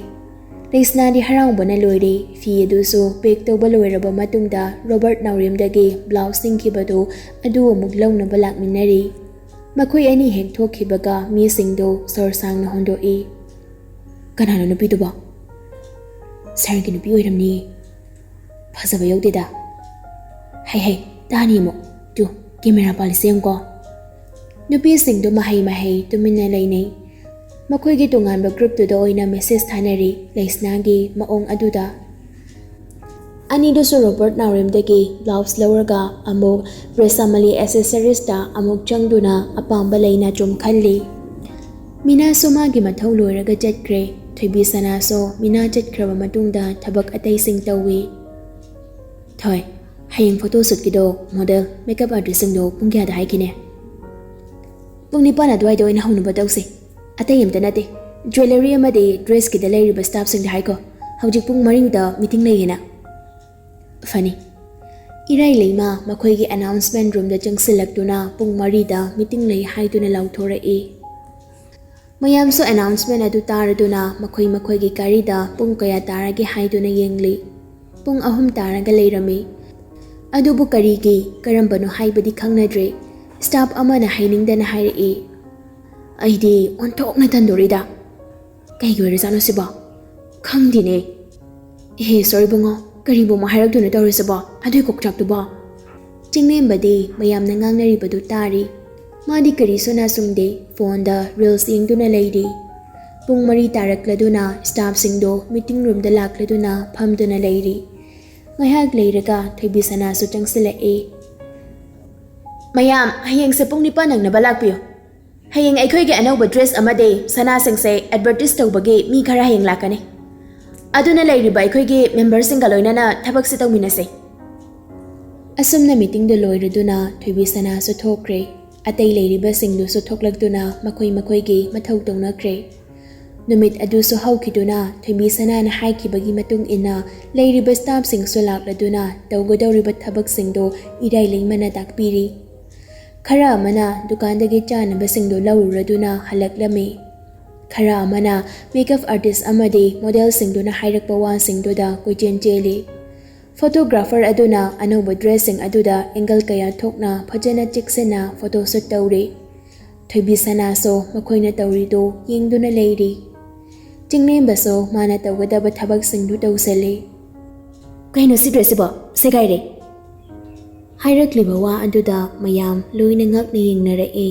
ꯂꯩꯁꯅꯥꯗꯤ ꯍꯔꯥꯎꯕꯅ ꯂꯣꯏꯔꯦ꯫ ꯐꯤ ꯑꯗꯨꯁꯨ ꯄꯦꯛ ꯇꯧꯕ ꯂꯣꯏꯔꯕ ꯃꯇꯨꯡꯗ ꯔꯣꯕꯔꯠ ꯅꯥꯎꯔꯦꯝꯗꯒꯤ ꯕ꯭ꯂꯥꯎꯁ ꯁꯤꯡꯈꯤꯕꯗꯨ ꯑꯗꯨ ꯑꯃꯨꯛ ꯂꯧꯅꯕ ꯂꯥꯛꯃꯤꯟꯅꯔꯤ꯫ ꯃꯈꯣꯏ ꯑꯅꯤ ꯍꯦꯛ ꯊꯣꯛꯈꯤꯕꯒ ꯃꯤꯁꯤꯡꯗꯨ ꯁꯣꯔ ꯁꯥꯡꯅ ꯍꯣꯟꯗꯣꯛꯏ꯫ "ꯀꯅꯥꯅꯣ ꯅꯨꯄꯤꯗꯨꯕꯣ?" "ꯁꯥꯔꯒꯤ ꯅꯨꯄꯤ ꯑꯣꯏꯔꯝꯅꯤ꯫ ꯐꯖꯕ ꯌꯧꯗꯦꯗ꯫ ꯍꯩ ꯍꯩ, ꯇꯥꯅꯤ ꯑꯃꯨꯛ꯫ Two, camera ꯄꯥꯜꯂꯤꯁꯦ ꯌꯦꯡꯉꯨꯀꯣ꯫" ꯅꯨꯄꯤꯁꯤꯡꯗꯨ ꯃꯍꯩ ꯃꯍꯩ ꯇꯨꯃꯤꯟꯅ ꯂꯩꯅꯩ꯫ ꯃꯈꯣꯏꯒꯤ ꯇꯣꯉꯥꯟꯕ ꯒ꯭ꯔꯨꯞꯇꯨꯗ ꯑꯣꯏꯅ ꯃꯦꯁꯦꯖ ꯊꯥꯅꯔꯤ, ꯂꯩꯁꯅꯥꯒꯤ ꯃꯑꯣꯡ ꯑꯗꯨꯗ꯫ ꯑꯅꯤꯗꯨꯁꯨ ꯔꯣꯕꯔꯠ ꯅꯥꯎꯔꯦꯝꯗꯒꯤ ꯕ꯭ꯂꯥꯎꯁ ꯂꯧꯔꯒ ꯑꯃꯨꯛ ꯕ꯭ꯔꯦꯁꯥꯃꯂꯤ ꯑꯦꯁꯦꯁꯔꯤꯁꯇ ꯑꯃꯨꯛ ꯆꯪꯗꯨꯅ ꯑꯄꯥꯝꯕ ꯂꯩꯅ ꯆꯨꯝ ꯈꯜꯂꯤ꯫ ꯃꯤꯅꯥꯁꯨ ꯃꯥꯒꯤ ꯃꯊꯧ ꯂꯣꯏꯔꯒ ꯆꯠꯈ꯭ꯔꯦ꯫ ꯊꯣꯏꯕꯤ ꯁꯅꯥꯁꯨ ꯃꯤꯅꯥ ꯆꯠꯈ꯭ꯔꯕ ꯃꯇꯨꯡꯗ ꯊꯕꯛ ꯑꯇꯩꯁꯤꯡ ꯇꯧꯏ꯫ "ꯊꯣꯏ, ꯍꯌꯦꯡ ꯐꯣꯇꯣ ꯁꯨꯠꯀꯤꯗꯣ ꯃꯣꯗꯦꯜ, ꯃꯦꯀꯞ ꯑꯥꯔꯇꯤꯁꯁꯤꯡꯗꯣ ꯄꯨꯡ ꯀꯌꯥꯗ ꯍꯥꯏꯈꯤꯅꯦ?" "ꯄꯨꯡ ꯅꯤꯄꯥꯟ ꯑꯗꯨꯋꯥꯏꯗ ꯑꯣꯏꯅ ꯍꯧꯅꯕ ꯇꯧꯁꯦ꯫ ꯑꯇꯩ ꯑꯝꯇ ꯅꯠꯇꯦ, ꯖ꯭ꯋꯦꯂꯔꯤ ꯑꯃꯗꯤ ꯗ꯭ꯔꯦꯁꯀꯤꯗ ꯂꯩꯔꯤꯕ ꯁ꯭ꯇꯥꯐꯁꯤꯡꯗ ꯍꯥꯏꯈꯣ, ꯍꯧꯖꯤꯛ ꯄꯨꯡ ꯃꯔꯤꯗ ꯃꯤꯇꯤꯡ ꯂꯩꯌꯦꯅ꯫" "ꯐꯅꯤ꯫" ꯏꯔꯥꯏ ꯂꯩꯃ ꯃꯈꯣꯏꯒꯤ ꯑꯦꯅꯥꯎꯟꯁꯃꯦꯟ ꯔꯨꯝꯗ ꯆꯪꯁꯤꯜꯂꯛꯇꯨꯅ ꯄꯨꯡ ꯃꯔꯤꯗ ꯃꯤꯇꯤꯡ ꯂꯩ ꯍꯥꯏꯗꯨꯅ ꯂꯥꯎꯊꯣꯔꯛꯏ꯫ ꯃꯌꯥꯝꯁꯨ ꯑꯦꯅꯥꯎꯟꯁꯃꯦꯟ ꯑꯗꯨ ꯇꯥꯔꯗꯨꯅ ꯃꯈꯣꯏ ꯃꯈꯣꯏꯒꯤ ꯒꯥꯔꯤꯗ ꯄꯨꯡ ꯀꯌꯥ ꯇꯥꯔꯒꯦ ꯍꯥꯏꯗꯨꯅ ꯌꯦꯡꯂꯤ꯫ ꯄꯨꯡ ꯑꯍꯨꯝ ꯇꯥꯔꯒ ꯂꯩꯔꯝꯃꯤ꯫ ꯑꯗꯨꯕꯨ ꯀꯔꯤꯒꯤ, ꯀꯔꯝꯕꯅꯣ ꯍꯥꯏꯕꯗꯤ ꯈꯪꯅꯗ꯭ꯔꯦ꯫ ꯁ꯭ꯇꯥꯐ ꯑꯃꯅ ꯍꯥꯏꯅꯤꯡꯗꯅ ꯍꯥꯏꯔꯛꯏ, "ꯑꯩꯗꯤ ꯑꯣꯟꯊꯣꯛꯅ ꯇꯟꯗꯣꯔꯤꯗ꯫ ꯀꯩꯒꯤ ꯑꯣꯏꯔꯖꯥꯠꯅꯣ ꯁꯤꯕꯣ? ꯈꯪꯗꯦꯅꯦ꯫ ꯑꯦꯍꯦ, ꯁꯣꯔꯤ ꯕꯨꯡꯉꯣ, ꯀꯔꯤꯕꯨ ꯑꯃꯨꯛ ꯍꯥꯏꯔꯛꯇꯣꯏꯅꯣ ꯇꯧꯔꯤꯁꯤꯕꯣ? ꯑꯗꯨꯏ ꯀꯣꯛꯆꯥꯛꯇꯨꯕꯣ?" ꯆꯤꯡꯂꯦꯝꯕꯗꯤ ꯃꯌꯥꯝꯅ ꯉꯥꯡꯅꯔꯤꯕꯗꯨ ꯇꯥꯔꯤ꯫ ꯃꯥꯗꯤ ꯀꯔꯤꯁꯨ ꯅꯥꯆꯨꯡꯗꯦ, ꯐꯣꯟꯗ ꯔꯤꯜꯁ ꯌꯦꯡꯗꯨꯅ ꯂꯩꯔꯤ꯫ ꯄꯨꯡ ꯃꯔꯤ ꯇꯥꯔꯛꯂꯗꯨꯅ ꯁ꯭ꯇꯥꯐꯁꯤꯡꯗꯣ ꯃꯤꯇꯤꯡ ꯔꯨꯝꯗ ꯂꯥꯛꯂꯗꯨꯅ ꯐꯝꯗꯨꯅ ꯂꯩꯔꯤ꯫ ꯉꯥꯏꯍꯥꯛ ꯂꯩꯔꯒ ꯊꯣꯏꯕꯤ ꯁꯅꯥꯁꯨ ꯆꯪꯁꯤꯜꯂꯛꯏ꯫ "ꯃꯌꯥꯝ, ꯍꯌꯦꯡꯁꯦ ꯄꯨꯡ ꯅꯤꯄꯥꯟ ꯅꯪꯅꯕ ꯂꯥꯛꯄꯤꯌꯨ꯫ ꯍꯌꯦꯡ ꯑꯩꯈꯣꯏꯒꯤ ꯑꯅꯧꯕ ꯗ꯭ꯔꯦꯁ ꯑꯃꯗꯤ ꯁꯅꯥꯁꯤꯡꯁꯦ ꯑꯦꯗꯚꯔꯇꯤꯁ ꯇꯧꯕꯒꯤ ꯃꯤ ꯈꯔ ꯍꯌꯦꯡ ꯂꯥꯛꯀꯅꯤ꯫ ꯑꯗꯨꯅ ꯂꯩꯔꯤꯕ ꯑꯩꯈꯣꯏꯒꯤ ꯃꯦꯝꯕꯔꯁꯤꯡꯒ ꯂꯣꯏꯅꯅ ꯊꯕꯛꯁꯤ ꯇꯧꯃꯤꯟꯅꯁꯦ꯫" ꯑꯁꯨꯝꯅ ꯃꯤꯇꯤꯡꯗꯨ ꯂꯣꯏꯔꯗꯨꯅ ꯊꯣꯏꯕꯤ ꯁꯅꯥꯁꯨ ꯊꯣꯛꯈ꯭ꯔꯦ꯫ ꯑꯇꯩ ꯂꯩꯔꯤꯕꯁꯤꯡꯗꯨꯁꯨ ꯊꯣꯛꯂꯛꯇꯨꯅ ꯃꯈꯣꯏ ꯃꯈꯣꯏꯒꯤ ꯃꯊꯧ ꯇꯧꯅꯈ꯭ꯔꯦ꯫ ꯅꯨꯃꯤꯠ ꯑꯗꯨꯁꯨ ꯍꯧꯈꯤꯗꯨꯅ ꯊꯣꯏꯕꯤ ꯁꯅꯥꯅ ꯍꯥꯏꯈꯤꯕꯒꯤ ꯃꯇꯨꯡ ꯏꯟꯅ ꯂꯩꯔꯤꯕ ꯁ꯭ꯇꯥꯐꯁꯤꯡꯁꯨ ꯂꯥꯛꯂꯗꯨꯅ ꯇꯧꯒꯗꯧꯔꯤꯕ ꯊꯕꯛꯁꯤꯡꯗꯨ ꯏꯔꯥꯏ ꯂꯩꯃꯅ ꯇꯥꯛꯄꯤꯔꯤ꯫ ꯈꯔ ꯑꯃꯅ ꯗꯨꯀꯥꯟꯗꯒꯤ ꯆꯥꯅꯕꯁꯤꯡꯗꯨ ꯂꯧꯔꯨꯔꯗꯨꯅ ꯍꯜꯂꯛꯂꯝꯃꯤ꯫ ꯈꯔ ꯑꯃꯅ ꯃꯦꯀꯞ ꯑꯥꯔꯇꯤꯁ ꯑꯃꯗꯤ ꯃꯣꯗꯦꯜꯁꯤꯡꯗꯨꯅ ꯍꯥꯏꯔꯛꯄ ꯋꯥꯁꯤꯡꯗꯨꯗ ꯀꯣꯏꯆꯦꯟ ꯆꯦꯜꯂꯤ꯫ ꯐꯣꯇꯣꯒ꯭ꯔꯥꯐꯔ ꯑꯗꯨꯅ ꯑꯅꯧꯕ ꯗ꯭ꯔꯦꯁꯁꯤꯡ ꯑꯗꯨꯗ ꯑꯦꯡꯒꯜ ꯀꯌꯥ ꯊꯣꯛꯅ ꯐꯖꯅ ꯆꯦꯛꯁꯤꯟꯅ ꯐꯣꯇꯣ ꯁꯨꯠ ꯇꯧꯔꯤ꯫ ꯊꯣꯏꯕꯤꯁꯅꯥꯁꯨ ꯃꯈꯣꯏꯅ ꯇꯧꯔꯤꯗꯨ ꯌꯦꯡꯗꯨꯅ ꯂꯩꯔꯤ꯫ ꯆꯤꯡꯂꯦꯝꯕꯁꯨ ꯃꯥꯅ ꯇꯧꯒꯗꯕ ꯊꯕꯛꯁꯤꯡꯗꯨ ꯇꯧꯁꯤꯜꯂꯤ꯫ "ꯀꯩꯅꯣ ꯁꯤ ꯗ꯭ꯔꯦꯁꯁꯤꯕꯣ? ꯁꯦꯒꯥꯏꯔꯦ!" ꯍꯥꯏꯔꯛꯂꯤꯕ ꯋꯥ ꯑꯗꯨꯗ ꯃꯌꯥꯝ ꯂꯣꯏꯅ ꯉꯛꯅ ꯌꯦꯡꯅꯔꯛꯏ꯫